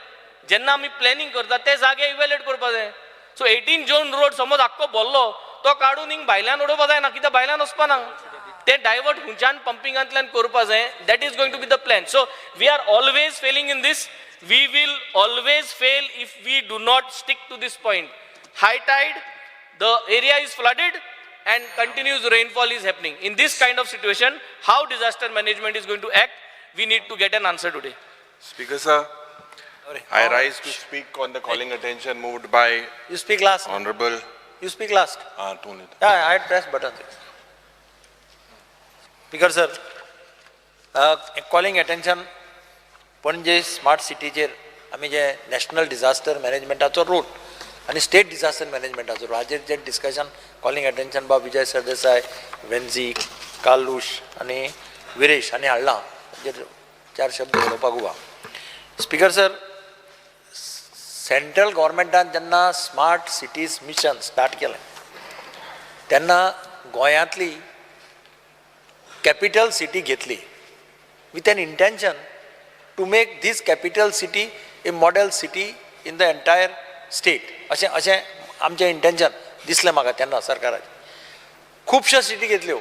जेन्ना आमी प्लॅनिंग करता ते जागे इवेल्युएट करपा जाय. सो 18 जून रोड समज आख्खो भरलो, तो काडून हिंग भायल्यान उडोवपा जायना, कित्याक भायल्यान वचपा ना. ते डायवर्ट हुंच्यान पंपिंगांतल्यान करपा जाय. That is going to be the plan. So we are always failing in this. We will always fail if we do not stick to this point. High tide, the area is flooded and continuous rainfall is happening. In this kind of situation, how disaster management is going to act, we need to get an answer today. Speaker sir, I rise to speak on the calling attention moved by You speak last. Honorable You speak last. Tony. Yeah, I had pressed button. Speaker sir, calling attention Panaji smart सिटीचेर आमी जे national disaster मॅनेजमेंटाचो role आनी state disaster मॅनेजमेंटाचो role हाजेर जे discussion calling attention बाब विजय सरदेसाय, वेन्झी, कार्लूश आनी विरेश हांणी हाडलां, हाजेर चार शब्द उलोवपाक उबा. स्पीकर सर, सेंट्रल गव्हर्मेंटान जेन्ना स्मार्ट सिटीज मिशन स्टार्ट केलें तेन्ना गोंयांतली कॅपिटल सिटी घेतली with an intention to make this capital city a model city in the entire state. अशें अशें आमचें इंटेन्शन दिसलें म्हाका तेन्ना सरकाराचें. खुबश्यो सिटी घेतल्यो,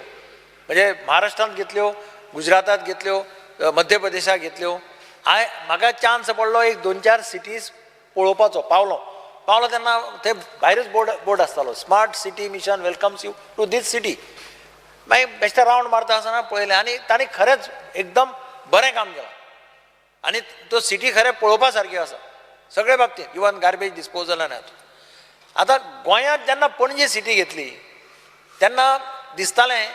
म्हणजे महाराष्ट्रांत घेतल्यो, गुजरातांत घेतल्यो, मध्य प्रदेशाक घेतल्यो. म्हाका चान्स पडलो एक 2-4 सिटीज पळोवपाचो. पावलो पावलो तेन्ना थंय भायरच बोर्ड आसतालो, smart city mission welcomes you to this city. मागीर बेश्टे रावंड मारता आसतना पळयलें आनी तांणी खरेंच एकदम बरें काम केलां आनी तो सिटी खरें पळोवपा सारकी आसा सगळे बाबतींत, इवन गार्बेज डिस्पोजल आनी हातूंत. आतां गोंयांत जेन्ना पणजे सिटी घेतली तेन्ना दिसतालें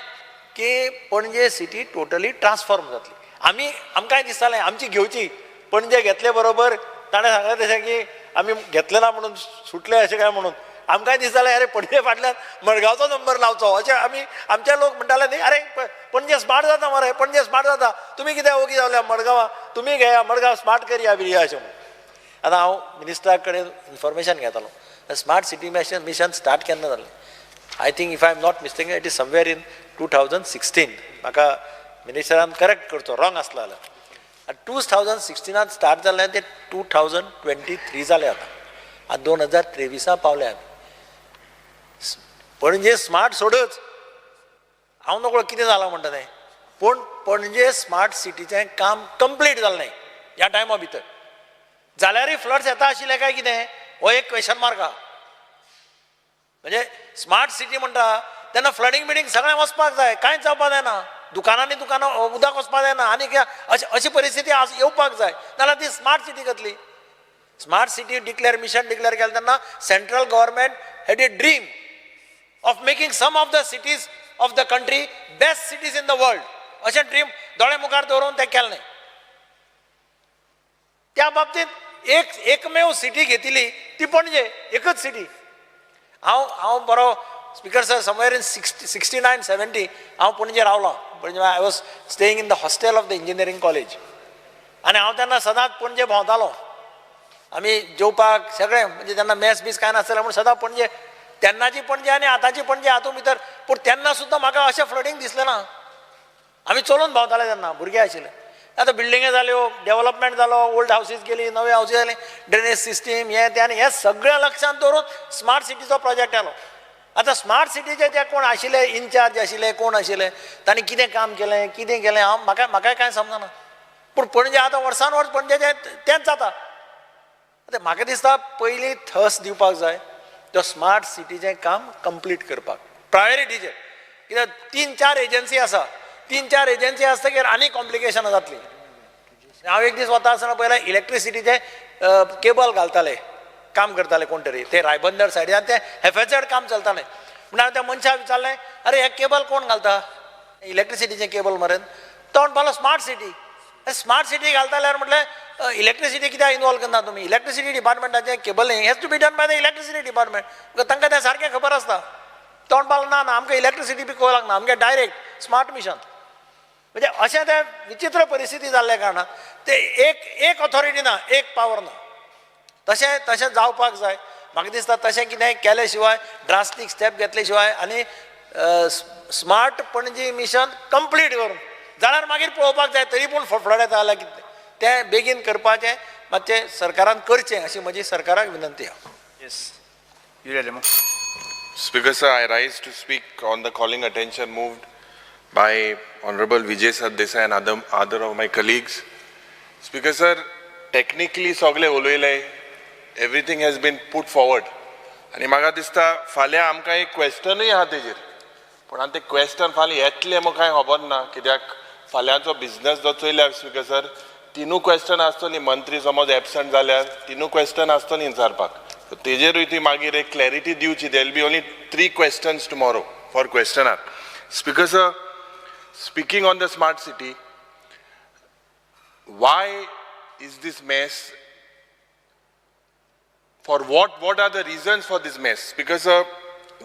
की पणजे सिटी टोटली ट्रान्सफॉर्म जातली. आमकांय दिसतालें आमची घेवची, पणजे घेतले बरोबर ताणें सांगलें तशें की आमी घेतले ना म्हणून सुटले अशें काय म्हणून. आमकांय दिसतालें अरे पणजे फाटल्यान मडगांवचो नंबर लावचो अशें आमी आमचे लोक म्हणटाले न्ही, अरे पणजे स्मार्ट जाता मरे, पणजे स्मार्ट जाता, तुमी कित्याक ओगी जावल्या मडगांवां, तुमी घेया मडगांव स्मार्ट करया बिरया अशें म्हणून. आतां हांव मिनिस्टरा कडेन इन्फॉर्मेशन घेतालो, स्मार्ट सिटी मिशन स्टार्ट केन्ना जालें? I think if I am not mistaken it is somewhere in 2016. म्हाका मिनिस्टरान करेक्ट करचो रॉंग आसलो जाल्यार. आनी 2016 स्टार्ट जालें तें 2023 जालें आतां, आनी 2023 पावले आमी. पणजे स्मार्ट सोडच, हांव नकळो कितें जालां म्हणटा तें, पूण पणजे स्मार्ट सिटीचें काम कंप्लीट जालें न्हय ह्या टायमा भितर. जाल्यारय फ्लड्स येता आशिल्ले काय कितें हो एक क्वेशन मार्क आहा. म्हणजे स्मार्ट सिटी म्हणटा तेन्ना फ्लडींग बिडींग सगळें वचपाक जाय, कांयच जावपाक जायना, दुकानांनी दुकानां उदक वचपाक जायना आनी अशी परिस्थिती आज येवपाक जाय, नाजाल्यार ती स्मार्ट सिटी कसली? Smart city declare mission declare केलें तेन्ना central government had a dream of making some of the cities of the country best cities in the world, अशें ड्रीम दोळे मुखार दवरून तें केलें न्हय. त्या बाबतींत एकमेव सिटी घेतली ती पणजे, एकच सिटी. हांव बरो speaker sir, somewhere in 69 70 हांव पणजे रावलो. Panaji I was staying in the hostel of the engineering college आनी हांव तेन्ना सदांच पणजे भोंवतालो. आमी जेवपाक सगळें, म्हणजे तेन्ना मॅस बीस कांय नासतालें म्हूण सदां पणजे, तेन्नाची पणजे आनी आतांची पणजे हातूंत भितर. पूण तेन्ना सुद्दां म्हाका अशें फ्लडींग दिसलें ना. आमी चलून भोंवताले तेन्ना, भुरगे आशिल्ले. आतां बिल्डिंगे जाल्यो, डेवलपमेंट जालो, ओल्ड हावसीस गेली, नवे हावसीस जाले, ड्रेनेज सिस्टीम हें तें, आनी हें सगळें लक्षांत दवरून स्मार्ट सिटीचो प्रोजेक्ट आयलो. आतां स्मार्ट सिटीचे जे कोण आशिल्ले इनचार्ज आशिल्ले कोण आशिल्ले तांणी कितें काम केलें कितें केलें हांव म्हाका म्हाकाय कांय समजना. पूण पणजे आतां वर्सान वर्स पणजेचें तेंच जाता. आतां म्हाका दिसता पयलीं थस दिवपाक जाय तो स्मार्ट सिटीचें काम कंप्लीट करपाक प्रायोरिटीचेर, कित्याक 3-4 एजन्सी आसा, 3-4 एजन्सी आसतकीर आनी कॉम्प्लिकेशनां जातलीं. हांव एक दीस वता आसतना पयलें इलेक्ट्रिसिटीचें केबल घालताले, काम करताले कोण तरी ते रायबंदर सायडीन तें हेफेजर्ड काम चलतालें. म्हणून हांवें त्या मनशाक विचारलें, अरे हें केबल कोण घालता इलेक्ट्रिसिटीचें केबल मरेन? तो म्हणपालो स्मार्ट सिटी. स्मार्ट सिटी घालता जाल्यार म्हटलें इलेक्ट्रिसिटी कित्याक इनवॉल्व करना तुमी? इलेक्ट्रिसिटी डिपार्टमेंटाचें cabling has to be done by the electricity department, तांकां तें सारकें खबर आसता. तो म्हणपालो ना ना आमकां इलेक्ट्रिसिटी बी कळूंक लागना, आमगे डायरेक्ट स्मार्ट मिशन. म्हणजे अशें तें विचित्र परिस्थिती जाल्ल्या कारणान ते एक एक ऑथॉरिटी ना, एक पावर ना. तशें तशें जावपाक जाय. म्हाका दिसता तशें कितें केले शिवाय, ड्रास्टीक स्टेप घेतले शिवाय आनी स्मार्ट पणजी मिशन कंप्लीट करून जाल्यार मागीर पळोवपाक जाय. तरी पूण फ्लड येता जाल्यार कितें तें बेगीन करपाचें मातशें सरकारान करचें अशी म्हजी सरकाराक विनंती आसा. Yes, Yuri. Speaker sir, I rise to speak on the calling attention moved by Honorable Vijay Sardesai and other of my colleagues. Speaker sir, technically सगळे उलयले, everything has been put forward. आनी म्हाका दिसता फाल्यां आमकां एक क्वेश्चनूय आहा तेजेर, पूण आतां तें क्वेश्चन फाल्यां येतलें म्हूण कांय खबर ना, कित्याक फाल्यांचो बिजनस जो चोयल्यार स्पीकर सर तिनूय क्वेश्चन आसतली. मंत्री समज एबसंट जाल्यार तिनूय क्वेश्चन आसतली विचारपाक, तेजेरूय ती मागीर एक क्लॅरिटी दिवची. There will be only 3 questions tomorrow for question hour. Speaker sir, speaking on the smart city, why is this mess? For what are the reasons for this mess? Because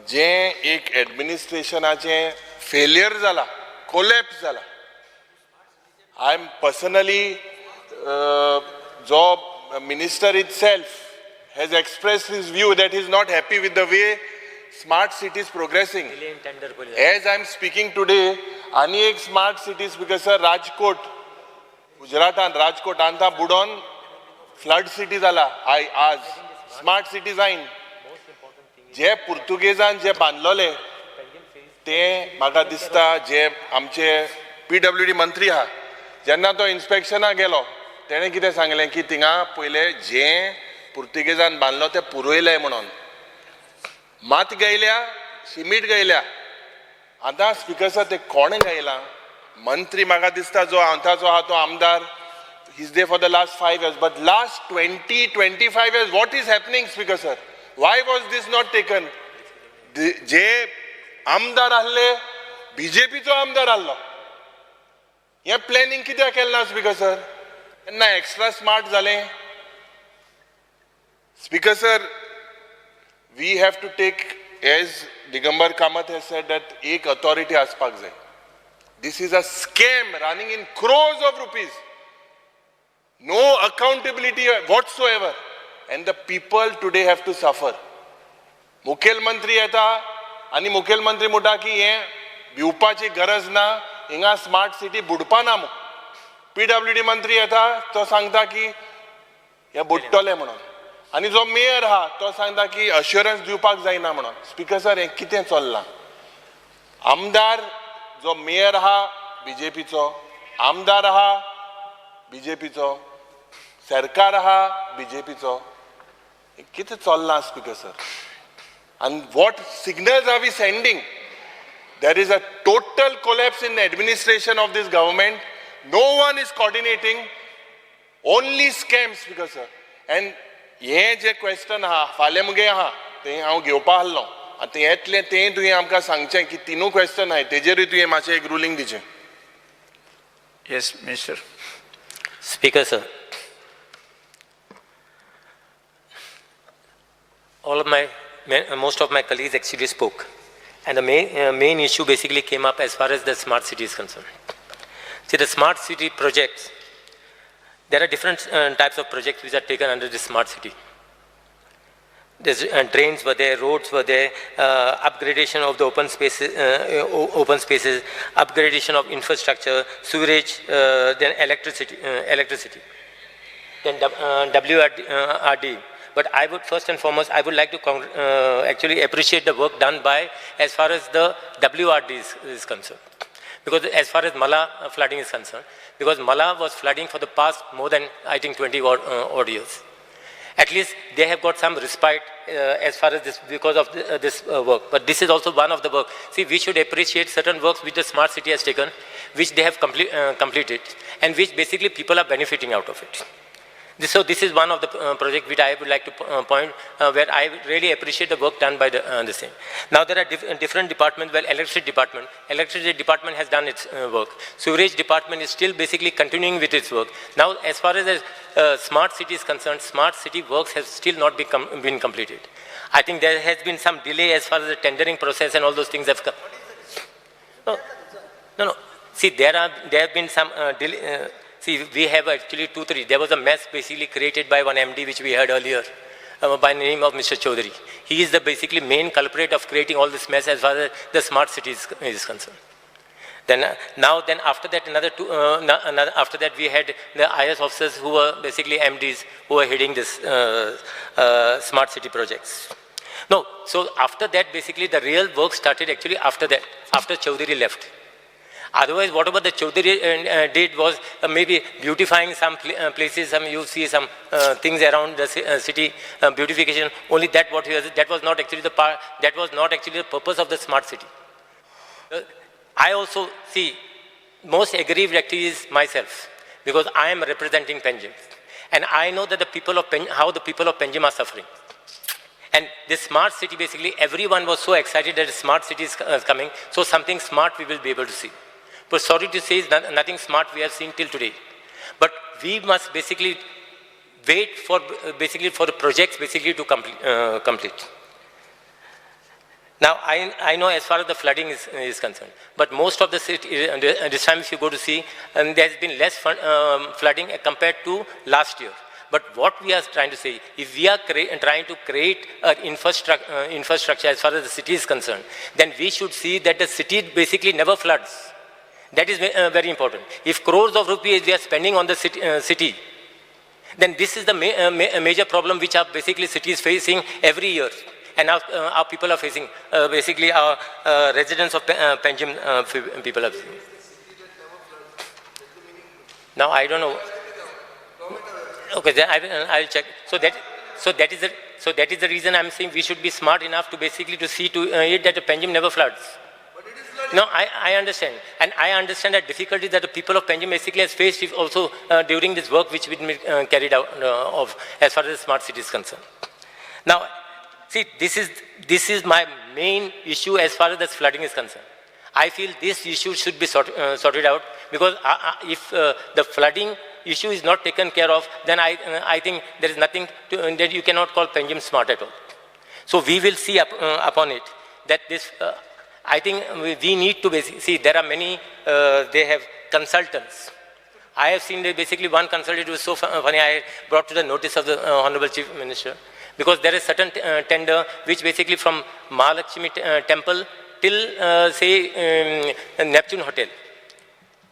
जे एक एडमिनिस्ट्रेशनाचें failure जाला, collapse जाला. I am personally जो minister itself has expressed his view that he is not happy with the way smart city is progressing. As I am speaking today, आनी एक smart cities because sir Rajkot, गुजरातान राजकोट आतां बुडोन flood city जाला. आज smart city जायन जे पुर्तुगेजान जे बांदलोले ते म्हाका दिसता जे आमचे PWD मंत्री आहा, जेन्ना तो इन्स्पेक्शनाक गेलो तेणें कितें सांगलें की थिंगा पयले जे पुर्तुगेजान बांदलो ते पुरयले म्हणून. मात गायल्या, सिमीट गायल्या. आतां स्पिकर सर ते कोणें गायलां? मंत्री म्हाका दिसता जो आतांचो आहा तो आमदार, he is there for the last 5 years, but last 20-25 years what is happening speaker sir? Why was this not taken? जे आमदार आहले बीजेपीचो आमदार आहलो, हें प्लॅनिंग कित्याक केलें ना स्पिकर सर? तेन्ना एक्स्ट्रा स्मार्ट जालें. Speaker sir, we have to take, as Digambar Kamat has said, that एक authority आसपाक जाय. This is a scam running in crores of rupees. No accountability whatsoever. And the people today have to suffer. मुखेलमंत्री येता आनी मुखेलमंत्री म्हणटा की हें भिवपाची गरज ना, हिंगा स्मार्ट सिटी बुडपा ना म्हूण. PWD मंत्री येता तो सांगता की हें बुडटलें म्हणून, आनी जो मेयर आहा तो सांगता की अश्युरन्स दिवपाक जायना म्हणून. स्पिकर सर, हें कितें चल्लां? आमदार जो मेयर आहा बीजेपीचो, आमदार आहा बीजेपीचो, सरकार आहा बीजेपीचो, कितें चल्लां स्पिकर सर? आनी what signals are we sending? There is a total collapse in administration of this government. No one is coordinating, only scams speaker sir. And हें जें क्वेश्चन आहा फाल्यां मुगे आहा तें हांव घेवपा आहलो, आनी तें येतलें तें तुवें आमकां सांगचें की तिनूय क्वेश्चन आहाय तेजेरूय तुवें मातशें एक रुलींग दिवचें. Yes, minister. Speaker sir, all of my, most of my colleagues actually spoke, and the main issue basically came up as far as the smart city is concerned. See, the smart city projects, there are different types of projects which are taken under the smart city. There's, drains were there, roads were there, upgradation of the open spaces, upgradation of infrastructure, sewerage, then electricity, then WRD. But I would first and foremost, I would like to actually appreciate the work done by as far as the WRD is concerned. Because as far as Mala flooding is concerned, because Mala was flooding for the past more than, I think, 20 odd years. At least they have got some respite as far as this, because of this work. But this is also one of the work. See, we should appreciate certain works which the smart city has taken, which they have completed, and which basically people are benefiting out of it. So this is one of the projects which I would like to point, where I really appreciate the work done by the same. Now there are different departments. Well, electricity department has done its work. Sewerage department is still basically continuing with its work. Now, as far as the smart city is concerned, smart city works have still not been completed. I think there has been some delay as far as the tendering process and all those things have come. No, no, no. See, there have been some delay. See, we have actually 2, 3. There was a mess basically created by one MD which we heard earlier, by the name of Mr. Chaudhary. He is the basically main culprit of creating all this mess as far as the smart city is concerned. Then now, then after that, another two, another, after that we had the IS officers who were basically MDs who were heading this smart city projects. No, so after that basically the real work started actually after that, after Chaudhary left. Otherwise, whatever the Chaudhary did was maybe beautifying some places, some you see some things around the city, beautification. Only that what he was, that was not actually the part, that was not actually the purpose of the smart city. I also see most aggrieved actually is myself, because I am representing Panjim, and I know that the people of how the people of Panjim are suffering. And this smart city, basically, everyone was so excited that a smart city is coming, so something smart we will be able to see. But sorry to say, nothing smart we have seen till today. But we must basically wait for basically for the projects basically to complete. Now, I know as far as the flooding is concerned, but most of the city, this time if you go to see, and there has been less flooding compared to last year. But what we are trying to say, if we are trying to create an infrastructure as far as the city is concerned, then we should see that the city basically never floods. That is very important. If crores of rupees we are spending on the city, then this is the major problem which are basically cities facing every year. And our people are facing, basically our residents of Panjim people are facing. Now I don't know. Okay, then I will check. So that is the reason I'm saying we should be smart enough to basically to see to it that the Panjim never floods. No, I understand. And I understand the difficulty that the people of Panjim basically has faced also during this work which we carried out of as far as the smart city is concerned. Now, see, this is my main issue as far as this flooding is concerned. I feel this issue should be sorted out, because if the flooding issue is not taken care of, then I think there is nothing to, that you cannot call Panjim smart at all. So we will see upon it that this... I think we need to basically see there are many, they have consultants. I have seen that basically one consultant was so funny, I brought to the notice of the Honorable Chief Minister, because there is certain tender which basically from Mahalakshmi temple till say Neptune Hotel.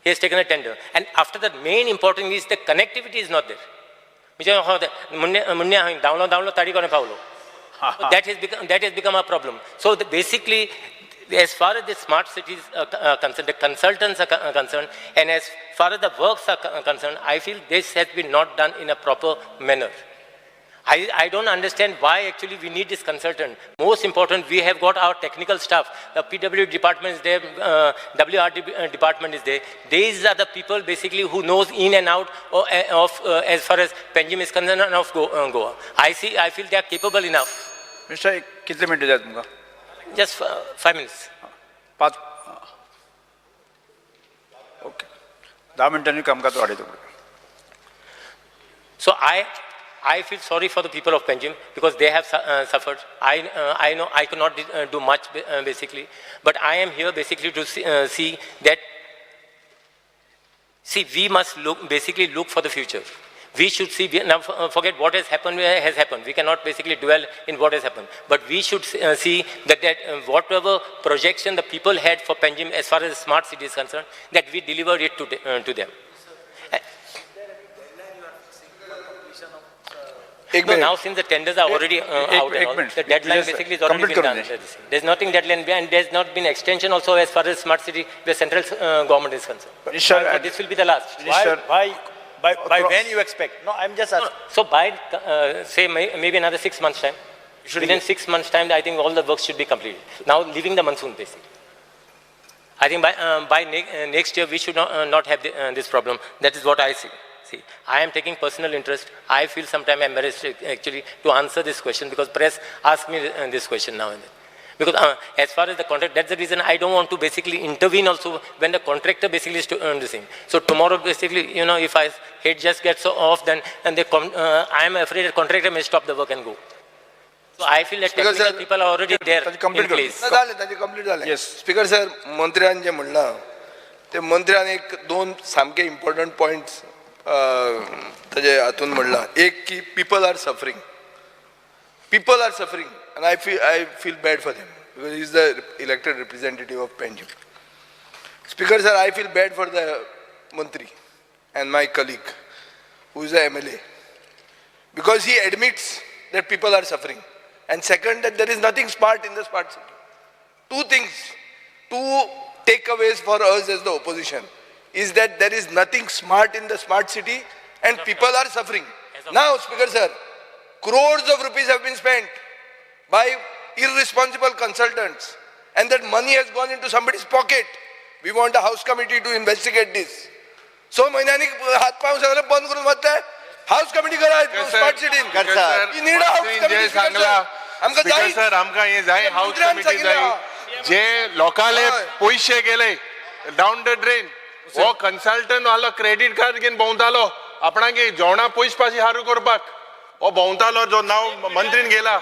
He has taken a tender. And after that, main important is the connectivity is not there. That has become a problem. So the basically, as far as the smart cities are concerned, the consultants are concerned, and as far as the works are concerned, I feel this has been not done in a proper manner. I don't understand why actually we need this consultant. Most important, we have got our technical staff. The PW department is there, WRD department is there. These are the people basically who knows in and out of as far as Panjim is concerned and of Goa. I feel they are capable enough. Mr. Kitle minute? Just 5 minutes. 5. Okay. 10 minutes kam ka to aade. So I feel sorry for the people of Panjim because they have suffered. I know I cannot do much basically, but I am here basically to see that. See, we must look for the future. We should see, now forget what has happened, has happened. We cannot basically dwell in what has happened. But we should see that whatever projection the people had for Panjim as far as the smart city is concerned, that we deliver it to them. एक No, minute. now since the tenders are already out and all, the deadline basically is already been done. There's nothing deadline and there's not been extension also as far as smart city, the central government is concerned. Minister, So this will be the last. Minister, By when you expect? No, I'm just asking. So by, say, maybe another 6 months' time. Within 6 months' time, I think all the work should be completed. Now, leaving the monsoon, basically. I think by next year, we should not have this problem. That is what I see. See, I am taking personal interest. I feel sometimes embarrassed actually to answer this question because press ask me this question now and then. Because as far as the contract, that's the reason I don't want to basically intervene also when the contractor basically is to earn the same. So tomorrow basically, you know, if I head just gets off, then and they I am afraid the contractor may stop the work and go. So I feel that Because, technical sir, people are already there in place. जालें ताजें complete जालें. Yes. Speaker sir, मंत्र्यान जें म्हणलां ते मंत्र्यान एक दोन सामके इम्पॉर्टंट पॉयंट्स ताजे हातून म्हणलां. एक की people are suffering. People are suffering and I feel bad for them because he is the elected representative of Panjim. Speaker sir, I feel bad for the mantri and my colleague who is the MLA because he admits that people are suffering, and second, that there is nothing smart in the smart city. Two things, two takeaways for us as the opposition is that there is nothing smart in the smart city and people are suffering. Now, Speaker sir, crores of rupees have been spent by irresponsible consultants and that money has gone into somebody's pocket. We want a house committee to investigate this. So महिन्यांनी हात पांव सगळे बंद करून वतले house committee करा smart सिटीन. You need a house committee, Speaker sir. आमकां जाय. सर, आमकां हें जाय, हाऊस कमिटी जाय. जे लोकांले पयशे गेले डावन the drain, हो कन्सल्टंट आहलो क्रेडीट कार्ड घेवन भोंवतालो आपणागे जेवणा पयशे पाशी हारू करपाक. हो भोंवतालो जो नाव मंत्रीन गेला,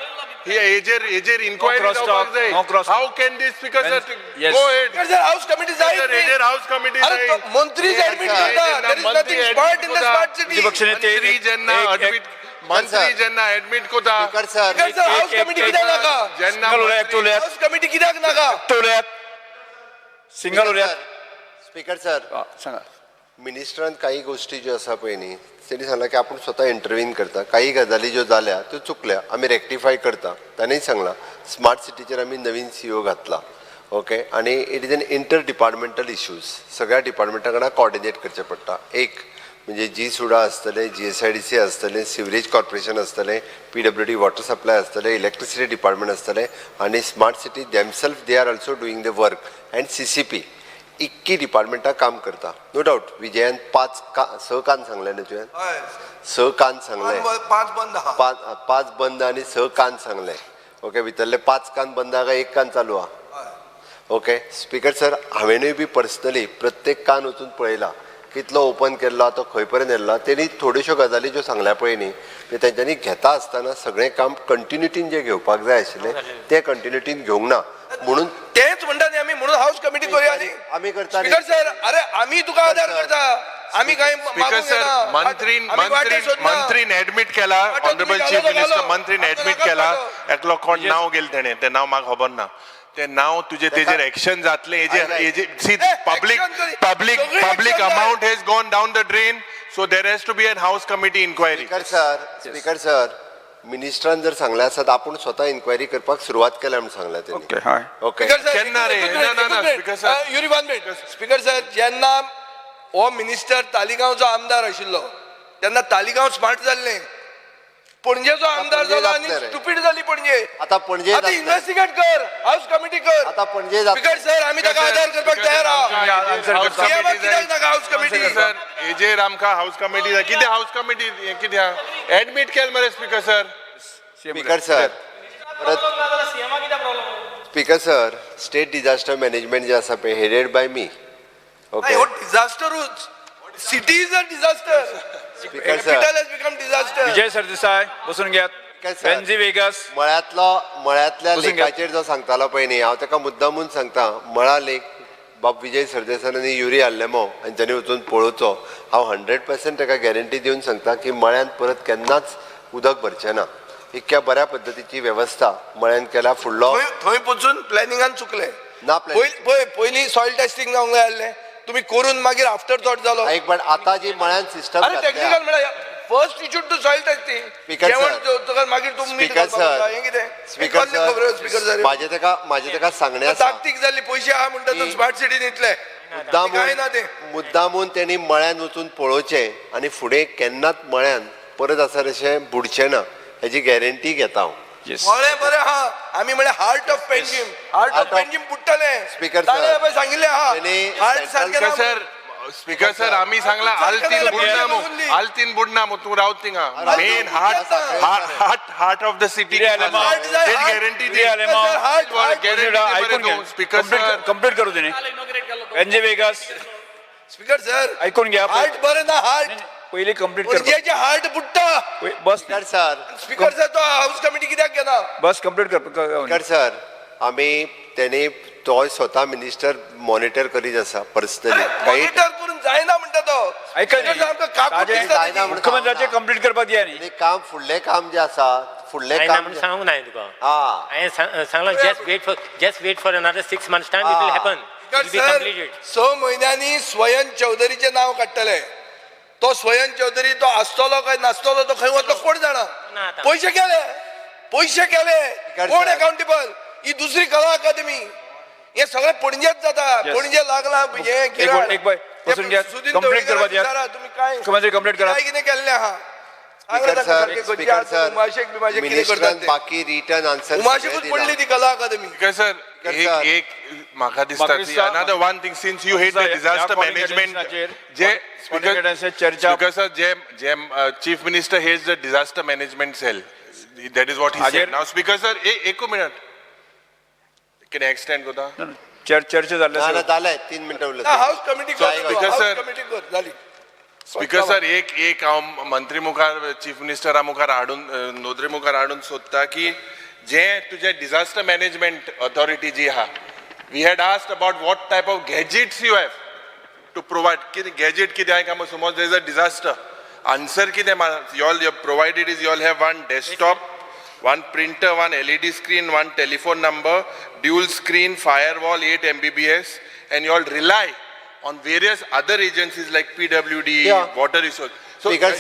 ही हेजेर हेजेर इन्क्वायरी जावपाक जाय. How can this speaker sir go ahead? Sir, house committee जाय. हेजेर हाऊस कमिटी जाय. मंत्रीच ऍडमिट करता there is nothing smart in the smart city. प्रतिपक्ष नेते मंत्री जेन्ना एडमिट मंत्री जेन्ना एडमिट करता. स्पीकर सर, हाऊस कमिटी कित्याक नाका? जेन्ना हाऊस कमिटी कित्याक नाका? सिंगल उलयात. स्पीकर सर, सांगा. मिनिस्टरान काही गोष्टी ज्यो आसा पळय न्ही, तेणी सांगलां की आपूण स्वता इंटरवीन करता. काही गजाली ज्यो जाल्या त्यो चुकल्या, आमी रेक्टिफाय करता. ताणें सांगलां स्मार्ट सिटीचेर आमी नवीन सीओ घातला, ओके, आनी it is an inter departmental issues, सगळ्या डिपार्टमेंटा कडेन कॉर्डिनेट करचें पडटा. एक म्हणजे जी सुडा आसतलें, GSIDC आसतलें, सिवरेज कॉर्पोरेशन आसतलें, PWD water supply आसतलें, इलेक्ट्रिसिटी डिपार्टमेंट आसतलें, आनी smart city themself they are also doing the work, and CCP. इतकी डिपार्टमेंटां काम करता. नो डावट विजयान 6 कान सांगले न्हू तुवें? 6 कान सांगले, 5 बंद, 5 बंद आनी 6 कान सांगले. ओके, भितरले 5 कान बंद आहा काय 1 कान चालू आहा? ओके स्पीकर सर, हांवेनूय बी पर्सनली प्रत्येक कान वचून पळयला कितलो ओपन केल्लो तो खंय पर्यंत येयल्लो. तेणी थोड्योश्यो गजाली ज्यो सांगल्या पळय न्ही, ते तेंच्यांनी घेता आसतना सगळें काम कंटिन्युटीन जें घेवपाक जाय आशिल्लें तें कंटिन्युटीन घेवंक ना. म्हणून तेच म्हणटा न्ही आमी, म्हणून हाऊस कमिटी करूया न्ही आमी करता. स्पीकर सर, अरे आमी तुका आदार करता, आमी काय स्पीकर सर, मंत्रीन एडमिट केला, ऑनरेबल चीफ मिनिस्टर मंत्रीन एडमिट केला, एकलो कोण नांव गेलें तेणें, तें नांव म्हाका खबर ना, तें नांव तुजें तेजेर एक्शन जातलें. हेजेर see public public public amount has gone down the drain, so there has to be an house committee inquiry. Speaker sir, मिनिस्टरान जर सांगलें आसत आपूण स्वता इन्क्वायरी करपाक सुरवात केल्या म्हणून सांगलें तेणी. ओके, केन्ना रे? ना ना ना speaker sir, Yuri 1 minute. Speaker sir, जेन्ना हो मिनिस्टर तालिगांवचो आमदार आशिल्लो तेन्ना तालिगांव स्मार्ट जाल्लें, पणजेचो आमदार जालो आनी स्टुपीड जाली पणजे. आता पणजे आता इन्व्हेस्टिगेट कर, हाऊस कमिटी कर. आता पणजे. स्पीकर सर, आमी ताका आदार करपाक तयार आहा. कित्याक नाका हाऊस कमिटी? सर, हेजेर आमकां हाऊस कमिटी जाय. कितें हाऊस कमिटी कितें एडमीट केलें मरे स्पीकर सर. स्पीकर सर, परत speaker sir, state disaster management जे आसा पळय हेडेड बाय मी. ओके, हो डिझास्टरूच, city is a disaster. Speaker sir, capital has become disaster. Vijay Sardesai बसून घेयात. वेन्झी वेगस मळ्यांतल्या लेकाचेर जो सांगतालो पळय न्ही, हांव ताका मुद्दामून सांगता, मळा लेक बाब विजय सरदेसाय आनी युरी आल्लेमो हांच्यांनी वचून पळोवचो. हांव 100% ताका गॅरंटी दिवन सांगता की मळ्यान परत केन्नाच उदक भरचें ना. इतक्या बऱ्या पद्दतीची वेवस्था मळ्यान केल्या. फुडलो थंय पसून प्लॅनिंगान चुकले ना. पयलीं सॉयल टेस्टिंग जावंक जाय आसलें, तुमी करून मागीर आफ्टर थॉट जालो. एक पण आता जी मळ्यान सिस्टम अरे टेक्निकल म्हळ्यार first you should do soil testing. जेवण मागीर तूं मीठ हें कितें? स्पीकर सर, म्हाजें ताका सांगणें आसा, ताकतीक जाल्ली पयशे आहा म्हणटा तूं स्मार्ट सिटीन इतले मुद्दामून तेणी मळ्यान वचून पळोवचें आनी फुडें केन्नाच मळ्यान परत आसा अशें बुडचें ना हेजी गॅरंटी घेता हांव. मळें बरें आहा, आमी म्हळ्यार heart of Panjim, heart of Panjim बुडटलें. Speaker sir सांगिल्लें आहा हार्ट सारकें. सर स्पीकर सर आमी सांगला आल्तीन बुडना मु, आल्तीन बुडना मु, तूं रावत थिंगा. Main heart heart of the city guarantee the. Speaker sir complete करू दे. एनजे वेगास स्पीकर सर ऐकून घ्या. हार्ट बरें ना, हार्ट पयली कंप्लीट कर. पणजेचें हार्ट बुडटा. बस स्पीकर सर, स्पीकर सर तो हाऊस कमिटी कित्याक घेना? बस कंप्लीट कर. स्पीकर सर आमी तेणी तोय स्वता मिनिस्टर मॉनिटर करीत आसा पर्सनली. मॉनिटर करून जायना म्हणटा तो. मुख्यमंत्र्याचे कंप्लीट करपाक दिया न्ही काम. फुडलें काम जें आसा, फुडलें काम सांगूंक ना तुका. हांवें सांगलां just wait for another 6 months time, it will happen. 6 म्हयन्यांनी स्वयं चौधरीचें नांव काडटले. तो स्वयं चौधरी तो आसतलो काय नासतलो, तो खंय वतलो कोण जाणा. पयशे गेले, पयशे गेले, कोण अकाउंटेबल? ही दुसरी कला अकादमी, हे सगळें पणजेच जाता. पणजे लागला हे कितें केल्लें आहा. बाकी रिटर्न आन्सर उमाशेकूच पडली ती कला अकादमी. सर एक म्हाका दिसता another one thing, since you head the disaster management, J speaker sir J J chief minister heads the disaster management cell, that is what he said. Now speaker sir एक minute can extend कोता चर्चा जाल्ले ना जाले 3 मिनिटां उरले. House committee speaker sir, जाली. Speaker sir एक एक हांव मंत्री मुखार, चीफ मिनिस्टरा मुखार हाडून, नोदरे मुखार हाडून सोदता की जे तुजें डिझास्टर मॅनेजमेंट ऑथॉरिटी जी आहा, we had asked about what type of gadgets you have to provide. कितें गॅजेट कितें आहा काय समज there is a disaster, answer कितें you all you provided is you all have 1 desktop, 1 printer, 1 LED screen, 1 telephone number, dual screen, firewall, 8 MBBS, and you all rely on various other agencies like PWD, yeah. Water resource. So, Speaker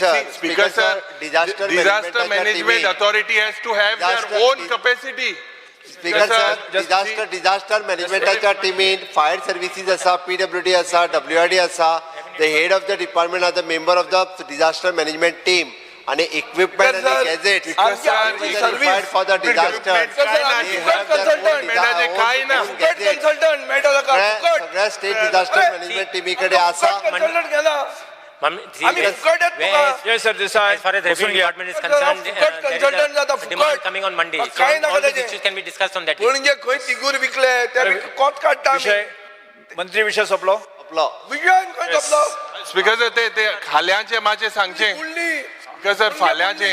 sir, disaster management authority has to have their own capacity. Speaker sir, disaster managementaच्या टीमीन fire services आसा, PWD आसा, WRD आसा. The head of the department are the member of the disaster management team. आणि equipment आणि gadgets required for the disaster. सगळ्या state disaster management टीमी कडे आसा. Yes sir, Desai. As far as revenue department is concerned, there is a demand coming on Monday. So all these issues can be discussed on that day. Panaji खंय तिगूर विकले ते कोत काडटा. मंत्री विशय सोंपलो. विजय खंय सोंपलो? स्पीकर सर ते ते खाल्यांचे मातशें सांगचें. Speaker sir फाल्यांचे.